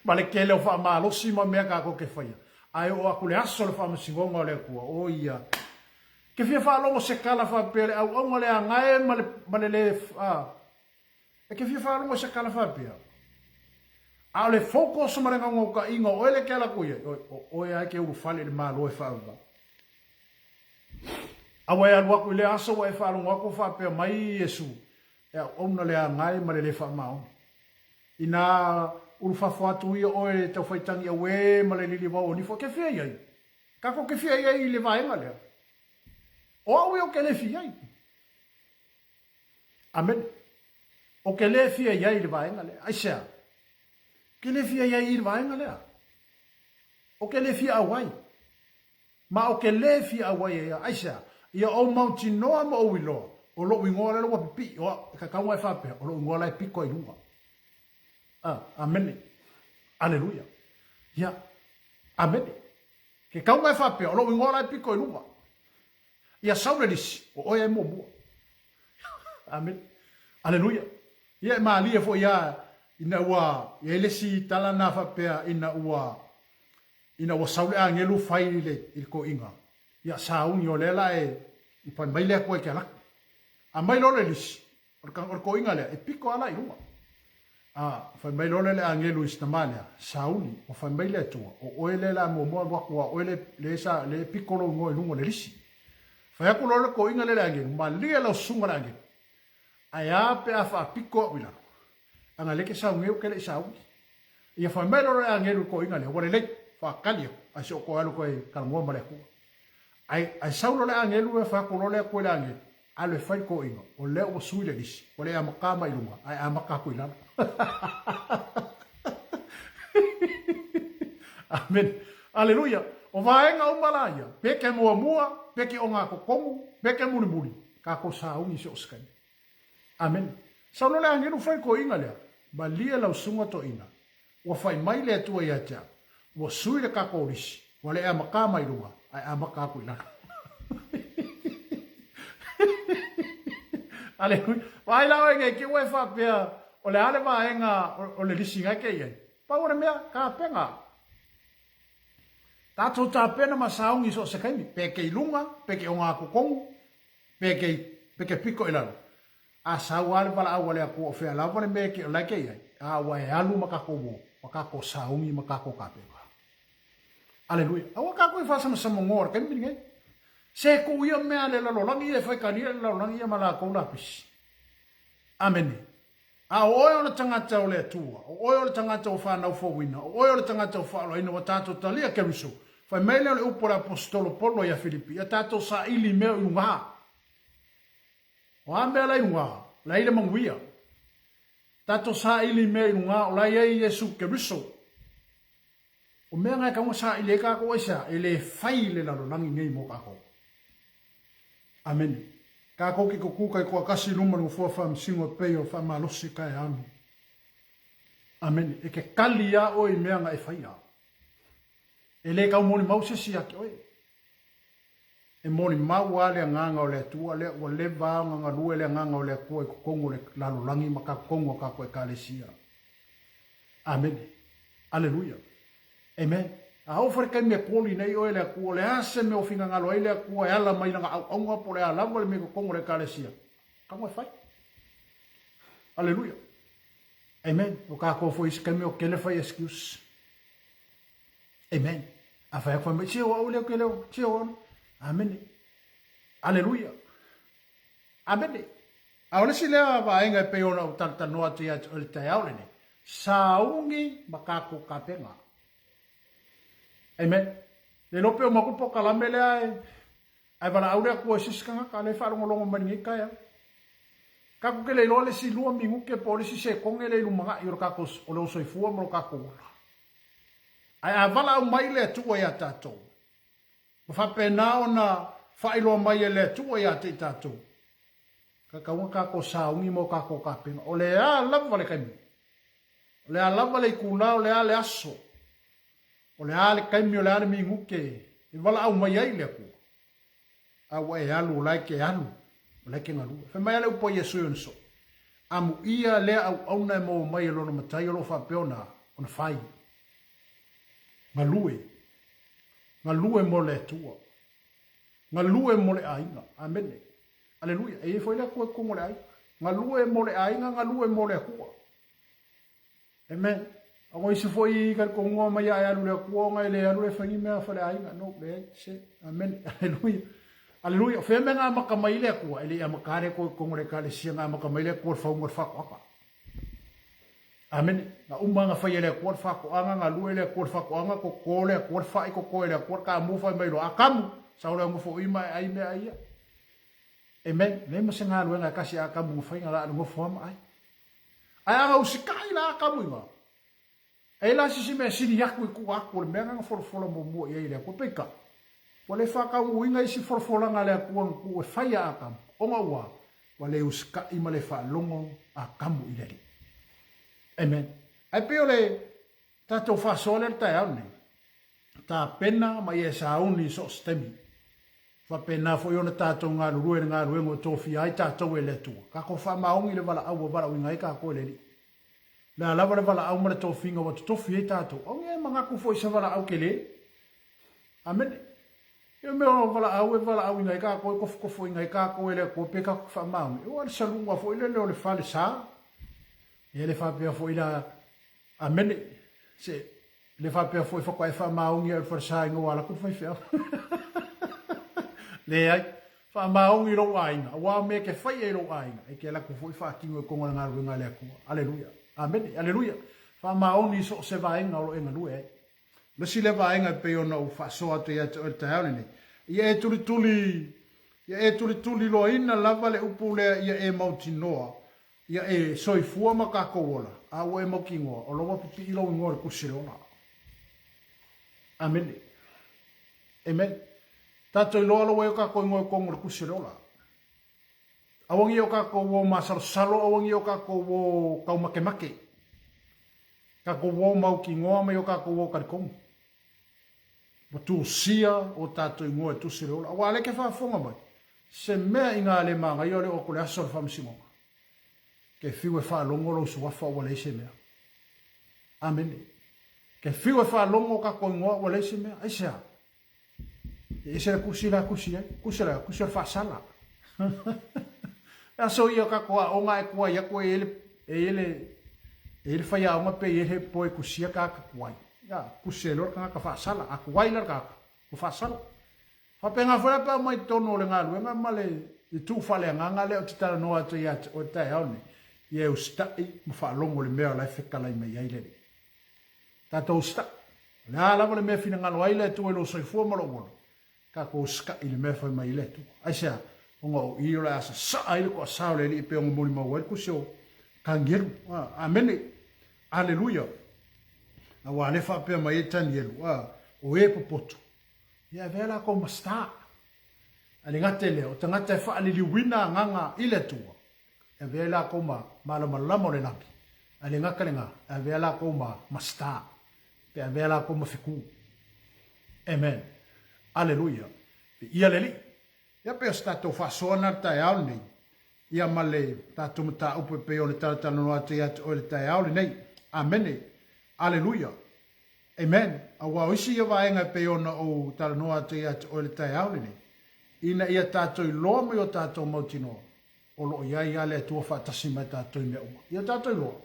ma le tele o faamalosi ma mea tatou te faia. Ae oo atu le aso o le faamasinoga o le Atua, o ia, ke fia faalogo se tala faapea le auauna le agae ma le, ma le le, a, E te fia faalogo i se tala faapea? A o le focus ma le naunautaiga o oe lea e te ala atu i ai, o oe lava e te ulufale i le Malo e faavavau. A ua e alu atu i lea aso ua e faalogo atu o faapea mai Iesu, e auauna le agae ma le le faamaoni. Inā ulufafo atu ia oe e tau faitagi auē ma le lilivao o nifo, e te fia i ai? Tatou te fia i ai i le vaega lea? O au ia ou te le fia i ai. Amene. O ke le fia i ai i le vaega lea. Aisea? Ke le fia i ai i le vaega lea. O ke le fia auai. Ma o ke le fia auai ai a. Aisea? Ia ou mautinoa ma ou iloa, o lou igoa lea ua pipii, o au, e kakau ae faapea, o lou igoa la e piko ai luga. Ah, amene. Aleluia. Ia, amene. Ke kauga e faapea, o lou igoa la e piko i luga. Ia sau le lisi, o oe e muamua. Amene. Aleluia. Ia e malie foi ia ina ua i ai le isi tala na faapea ina ua ina ua sau le agelu fai i le i le toeaina. Ia sauni o lea la e fai mai le Atua e te alaki. Aumai loa le lisi, O le toeaina lea, e pito lava la i luga. A, fai mai loa lea le agelu i si tama lea, Sauli, ua fai mai le Atua, o oe lea la muamua alu atu, aua o oe lea, lea sa, lea e pito lou igoa i luga o le lisi. Fai atu loa le toeaina lea i le agelu, malie lau susuga le agelu. Ae a pe a faapito au i lalo? Ana lea e te sau nei ou te le i sauni. Ia fai mai loa le agelu i le toeaina lea, ua lelei, faatali atu, ae se i ou toe alu toe talanoa ma le Atua. Ae, ae sau loa le agelu, fai atu loa le Atua i le agelu, Alu e fai le toeaina, o lea ua sui le lisi, ua le amata mai luga, ae amata atu i lalo. Amene. Aleluia. O vaega uma la ia, pe ke muamua, pe ke ogatotonu, pe ke mulimuli, tatou sauni i so o se taimi. Amene. Sau loa le agelu fai le toeaina lea, malie lau susuga toeaina, Ua fai mai le Atua ia te au, Ua sui le tatou lisi, ua le amata mai luga, ae amata atu i lalo. Aleluia. Vaai la oe nei, te ua e faapea, o le a le vaega o le lisi na e te i ai? Pau o le mea, tapena. Tatou tapena ma sauni i so o se taimi, pe ke i luga, pe ke ogatotonu, pe ke, pe ke piko i lalo. A sau lava le valaau a le Atua o fea lava le mea e o la e ke i ai, a ua e alu ma tatou uo, ma tatou sauni ma tatou tapena. Aleluia. Aua tatou e faasamasamanoa i le taimi lenei. Se tuu ia mea a le lalolagi ia e faitalia le lalolagi ia ma latou lapisi. Amene. A o oe o le tagata o le Atua, o oe o le tagata ua fanau fouina, o oe o le tagata ua faaolaina, ua tatou talia Keriso, fai mai lea o le upu a le Aposetolo Paulo ia Filipi, ia tatou saili i mea o i luga. O a mea la i luga, la i le manuia. Tatou saili i mea i luga o la i ai Iesu Keriso. O mea na e tatau ona saili ai tatou aisea? E le fai le lalolagi nei mo tatou. Amene. Tatou te tutu taitoatasi i luma o le Nofoa Faamasino e pei o faamalosi taeao nei. Amene. E te tali lava oe i mea na e faia. E le tau molimau se isi ia te oe. E molimau lava le Agaga o le Atua lea ua leva lava ona galue le Agaga o le Atua i totonu o le lalolagi ma totonu o tatou Ekalesia. Amene. Aleluia. Amen. A oo foi le taimi e koli nei oe e le Atua, o le a se mea ua finagalo ai le Atua e ala mai lana auauna po o le a lava le mea i totonu o le Ekalesia, tago e fai. Aleluia. Amen. O kākou foi isi kaimi o kele fai excuse. Amen. A fai aku fai mai, se o au leo ke leo, se o au. Amen. Aleluia. Amene. A o le isi lea vaega e pei ona ou talatalanoa atu ia te oe i le taeao lenei, sauni ma kākou kapega. Amen. Le iloa pe uma atu le polokalame lea ae, ae valaau le Atua i se isi tagata lea e faalogologo mai lenei taeao. Tatou te le iloa le isi lua minute po o le isi sekone lea i lumanai o le tatou, o lou soifua ma lo tatou ola. Ae a valaau mai le Atua ia tatou, Ua faapena ona faailoa mai e le Atua ia te i tatou, tatau ona tatou sauni mo tatou tapena. O le a lava le taimi, o le a lava le itula, o le a le aso, o le a le taimi, o le a le minute e valaau mai ai le Atua, a ua e alu, o la e te alu, o la e te galue. Fai mai a le upu a Iesu i ona soo, Amuia lea auauna e maua mai e lona matai o lo o faapea ona, ona fai. Galue. Galue mo le Atua. Galue mo le aiga. Amene. Aleluia. E i ai foi le Atua i totonu o le aiga. Galue mo le aiga, galue mo le Atua. Amen. Aua isi foi i talitonuga mai a e alu i le Atua ona e le alu le fai ni mea faleaiga. No, leai, se. Amene. Aleluia. Aleluia. O fea mea na amata mai ai le Atua? E le i amata le Atua i totonu o le Ekalesia, na amata mai le Atua i le fauga o le faatoaga. Amene. Na uma ona fai e le Atua le faatoaga, galue le Atua i le faatoaga, toto le Atua le fai, toto e le Atua le kamu, fai mai loa, a kamu, sau loa e nofo i ma e ai meaai ia. Amen. Leai ma se galuega e tasi a Akamu na fai, na la le nofo lava ma ai. Ae a na usitai la Akamu i ina, E i ai la se isi mea e sili atu i tua atu o le mea lena na folafola muamua i ai e le Atua. Peitai, ua le faataunuuina isi folafolaga a le Atua na tuu e fai ia Atamu, ona ua, ua le usitai ma le faalogo Atamu i le Alii. Amen. Ae pei o le tatou faasoa lea i le taeao lenei, tapena ma ia e sauni i so o se taimi. Faapena foi ona tatou galulue i le galuega ua tofia ai tatou e le Atua. Tatou faamaoni le valaau ua valaauina ai tatou e le Alii. Le a lava le valaau ma le tofiga ua totofi ai tatou, aua e manatu foi i se valaau tele. Amene. Ia mea o valaau e valaauina ai tatou, e tofotofoina ai tatou e le Atua pe tatou te faamaoni. Ua le saluga foi lele o le fale sa. Ia le faapea foi la, amene, se le faapea foi faatoa e faamaoni au i le falesa ina ua alu atu le faifeau. Leai, faamaoni i lou aiga, aua o mea e te faia i lou aiga, e te alu atu foi faatino i totonu o le galuega a le Atua. Aleluia. Amene. Aleluia. Faamaoni i so o se vaega o lo o e galue ai. O le isi lea vaega e pei ona ou faasoa atu ia te oe i le taeao lenei, ia e tulituli, ia e tulituliloaina lava le upu lea ia e mautinoa Ia e soifua ma tatou ola, a ua e mautinoa, o la ua pipii lou igoa i le Tusi o le Ola. Amene. Amen. Tatou iloa la ua i o tatou igoa i totonu o le Tusi o le Ola. Aua nei o tatou o masalosalo, aua nei o tatou o taumakemake. Tatou o mautinoa ma i o tatou o talitonu. Ua tusia o tatou igoa i le Tusi o le Ola. Aua o lea e te faafofoga mai, se mea inā le manaia o le oo atu i le aso o le faamasinoga. Ke fiu e faalogo lou suafa ua leai se mea. Amene. Ke fiu e faalogo tatou igoa ua leai se mea. Aisea? E ese le tusi la tusi ai. Tusi la, tusi o le faasala. E aso ia o tatou aoga e tuai atu e i ai le, e i ai le, e i ai le faiaoga pe i ai le poe tusia tagata tuai. Ia, tusi ai loa le tagata faasala. A tuai la le tagata, ua faasala. Faapena foi la pe a omai i totonu o le galuega ma le itu faaleagaga lea ou te talanoa atu ai ia te oe i le taeao lenei, ia e usitai ma faalogo i le mea o la e fetalai mai ai le Alii. Tatou usitai. O le a lava le mea e finagalo ai le Atua i lou soifua ma lou ola, tatou usitai i le mea e fai mai ai le Atua. Aisea? Ona o i o le a sasaa ai le toasa o le Alii e pei ona molimau ai le tusi o Tanielu. Amene. Aleluia. Aua o lea e faapea mai ai Tanielu, o e popoto, Ia avea latou ma star. Ae le gata i lea, o tagata e faaliliuina agaga i le Atua, e avea ai latou ma malamalama o le lagi. Ae le gata lena, e avea latou ma, ma star, pe avea latou ma fetu. Amen. Aleluia. Viia le Alii. Ia pei o se tatou faasoa lena i le taeao lenei, ia ma le tatou mataupu e pei ona talatalanoa atu ia te oe i le taeao lenei. Amene. Aleluia. Amen. Aua o isi ia vaega e pei ona ou talanoa atu ia te oe i le taeao lenei, ina ia tatou iloa mai o tatou mautinoa, o lo o i ai lava le Atua faatasi ma tatou i mea uma. Ia tatou iloa.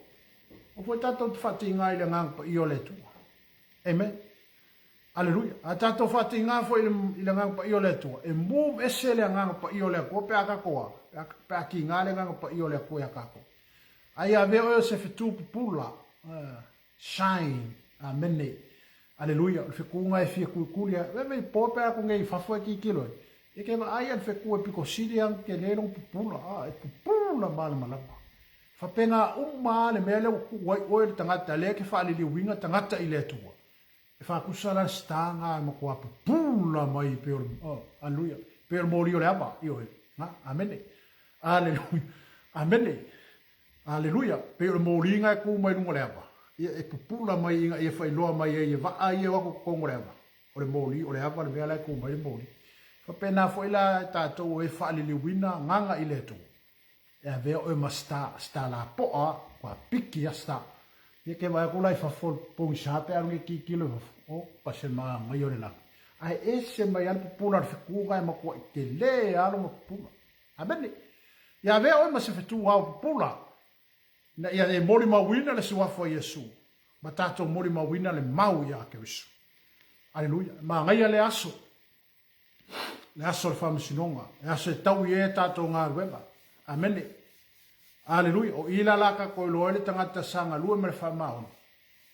Aua foi tatou te faatiga i le Agaga Paia o le Atua. Amen. Aleluia. A tatou faatiga foi i le Agaga Paia o le Atua, e move ese le Agaga Paia o le Atua pe a tatou a, pe a tiga le Agaga Paia o le Atua ia tatou. A ia avea oe o se fetu pupula, shine. Amene. Aleluia. O le fetuga e fia kulikuli a. Veve i po pe a ku nei i fafo e kikilo e. E ke vaai a le fetu e pito sili a tele lona pupula. A, e pupula malamalama. Faapena uma a le mea lea ua tuu ai oe le tagata lea e te faaliliuina tagata i le Atua. E faatusa la le star na e matua pupula mai pei o le, oh, aleluia, pei o le moli o le ava, ioe, na, amene. Aleluia, amene. Aleluia, pei o le moli na e tu mai luga o le ava, ia e pupula mai ina ia faailoa mai ai e vaa ia e o atu i totonu o le ava, o le moli, o le ava le mea la e tu mai le moli. Faapena foi la e tatou e faaliliuina agaga i le Atua. E avea oe ma star, star lapoa, ua piki a star. Ia ke vaai atu la i fafo o le pogisa pe alu nei tilotilo i fafo, oka se manaia o le lagi. Ae ese mai lava le pupula o le fetu na e matuai tele lava lona pupula. Amene. Ia avea oe ma se fetu ao pupula, ina ia e molimauina le Suafa o Iesu, ma tatou molimauina le mau ia Keriso. Aleluia. E manaia lea aso. Le aso o le faamasinoga, le aso e taui ai a tatou galuega. Amene. Aleluia. O i la la tatou iloa ai le tagata sa galue ma le faamaoni,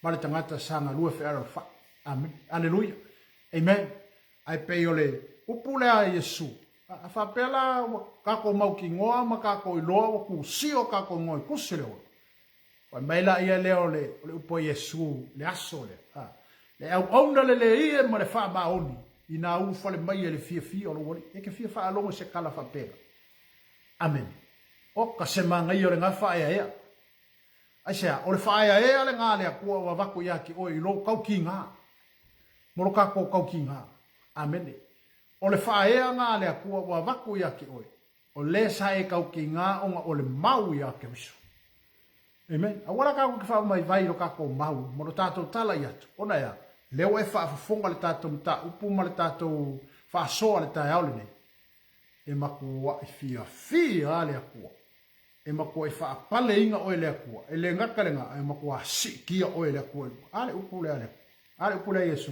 ma le tagata sa galue fealoalofai. Amene. Aleluia. Amen. Ae pei o le upu lea a Iesu, a faapea la ua tatou mautinoa ma tatou iloa ua tusio tatou igoa i tusi o le ola, Fai mai laia lea o le, o le upu a Iesu i le aso lea, a, le auauna lelei e ma le faamaoni inā ulufale mai e le fiafia o lou Alii. E te fia faalogo i se tala faapena. Amene. Oka se manaia o lena faaeaea. Aisea? O le faaeaea lena a le Atua ua avatu ia te oe i lou tautiga, mo lo tatou tautiga. Amene. O le faaea lena a le Atua ua avatu ia te oe O le sa e tautiga ona o le mau ia Keriso. Amen. Aua la tatou te faamaivai i lo tatou mau ma lo tatou tala i atu, ona e a? Lea ua e faafofoga le tatou mataupu ma le tatou faasoa le taeao lenei. E matuai fiafia a le Atua. E matuai faapaleina oe e le Atua. E le gata lena, ae matua siitia oe e le Atua i luga. A le upu lea a le Atua. A le upu lea a Iesu.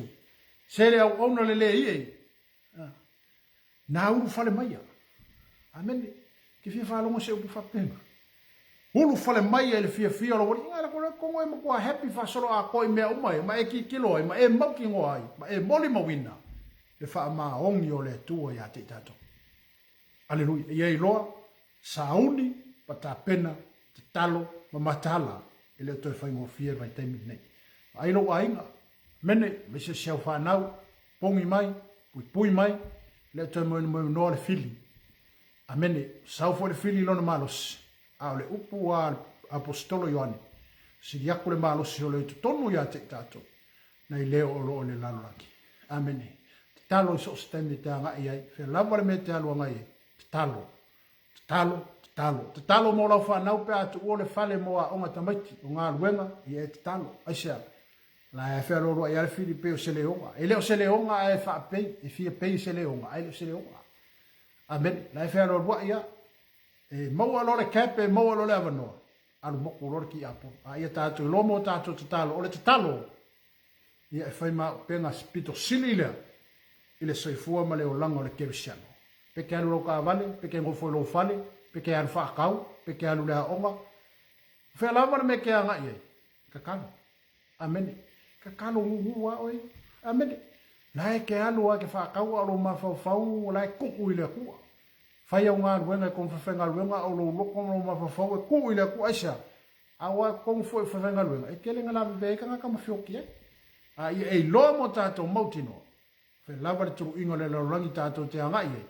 Se le auauna lelei e. Na ulufale maia. Amene. Ke fia faalogo se upu faapena. Ulufale maia i le fiafia o lou alii. Inga la kogo e matua happy faasolo atoa i mea uma e, ma e tilotilo ai, ma e mautinoa ai, ma e molimauina le faamaoni o le Atua ia te i tatou. Aleluia. Ia iloa, sauni, ma tapena, tatalo, ma mataala, e le o toe faigofie le vaitaimi lenei. Vaai lou aiga, Amene, aemaise si au fanau, pogi mai, puipui mai, le o toe moemoenoa le fili. Amene, sau foi le fili i lona malosi, a o le upu a le Aposetolo Ioane, sili atu le malosi o lo i totonu ia te i tatou, nai le o lo o i le lalolagi. Amene. Tatalo i so o se taimi e te agai ai, fea lava le mea e te alu agai ai, tatalo. Tatalo, tatalo. Tatalo mo lau fanau pe a tuua le fale mo aoga tamaiti, o galuega, ia e tatalo. Aisea? La e fealoaloai lava le fili pei o se leoga. E le o se leoga ae faapei, e fia pei se leoga, ae le o se leoga. Amene. La e fealoaloai lava. E maua loa le cap, e maua loa le avanoa, alu moku loa le tiapolo. A ia tatou iloa mo tatou tatalo, o le tatalo, ia e fai ma upega pito sili lea i le soifua ma le olaga o le kerisiano. Pe te alu i lau taavale, pe te nofo i lou fale, pe te alu faatau, pe te alu i le aoga, o fea lava le mea e te agai ai, tatalo. Amene. Tatalo gugu lava oe. Amene. La e te alu lava e te faatau a o lou mafaufau la e tuu i le Atua. Fai au galuega e komu faifaigaluega a o lou loto ma lou mafaufau e tuu i le Atua. Aisea? Aua e komu foi faifaigaluega e tele na lavevea ai tagata ma feoki ai. A ia e iloa mo tatou mautinoa Fai lava le tuluiga o le lalolagi tatou te agai ai,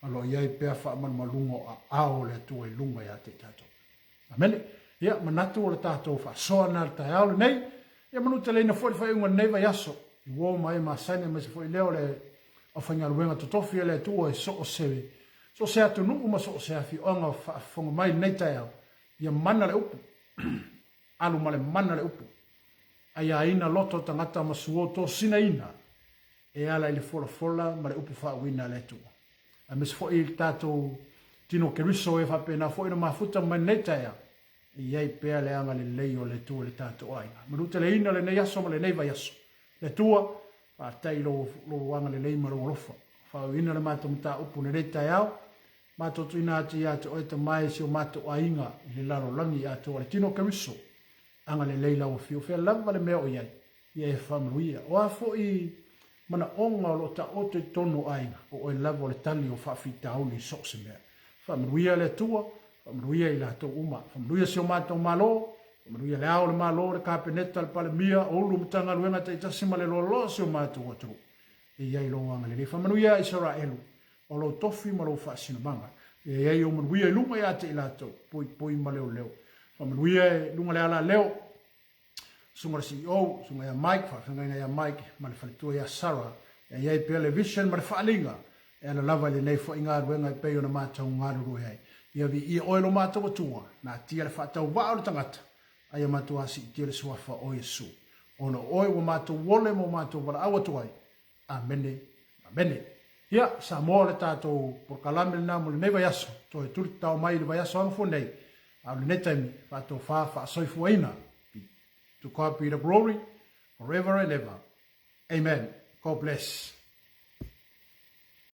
o lo o i ai pea faamalumaluga o aao o le Atua i luga ia te i tatou. Amene. Ia, manatu o le tatou faasoa na le taeao lenei. Ia manuteleina foi le faaiuga o lenei vaiaso. I uo ma e masani aemaise foi lea o le aufaigaluega totofi a le Atua i so o se, so o se atunuu ma so o se afioaga o faafofoga mai i lenei taeao. Ia mana le upu. Alu ma le mana le upu. Aiaina loto tagata ma suo tosinaina e ala i le folafola ma le upu faauuina a le Atua. Aemaise foi i le tatou tino Keriso e faapena foi ona mafuta mai lenei taeao. E i ai pea le agalelei o le Atua i le tatou aiga. Manuteleina lenei aso ma lenei vaiaso. Le Atua, faafetai i lou, lou agalelei ma lou alofa. Faaauauina le matou mataupu i lenei taeao. Matou tuuina atu ia te oe Tama e si o matou aiga i le lalolagi atoa le tino o Keriso. Agalelei lau Afio, fea lava le mea o i ai, ia e faamanuia. O a foi manaoga o lo o taoto i totonu o aiga, o oe lava o le tali o faafitauli i so o se mea. Faamanuia le Atua, faamanuia i latou uma. Faamanuia si o matou Malo, faamanuia le Ao o le Malo, le Kapeneta, le Palemia, o Ulu o Matagaluega taitasi ma le loaloa o si o matou atunuu. E i ai lou agalelei. Faamanuia Isaraelu, o lou tofi ma lou faasinomaga. Ia i ai ou manuia i luga ia te i latou, poipoi ma leoleo. Faamanuia i luga le alaleo, Susuga le CEO, Susuga ia Mike, faafeagaiga ia Mike ma le faletua ia Sarah. Ia i ai pea le vision ma le faaaliga e ala lava i lenei foi galuega e pei ona matou galulue ai. Ia viia oe lo matou Atua, natia le faatauvaa o le tagata, a ia matua siitia le suafa o Iesu. Ona o oe ua matou ole ma ua matou valaau atu ai. Amene, amene. Ia, Samoa o le tatou polokalame lena mo lenei vaiaso, toe tuli tatao mai i le vaiaso agafua nei, a o lenei taimi, faatofa faasoifuaina. To God be the glory, forever and ever. Amen. God bless.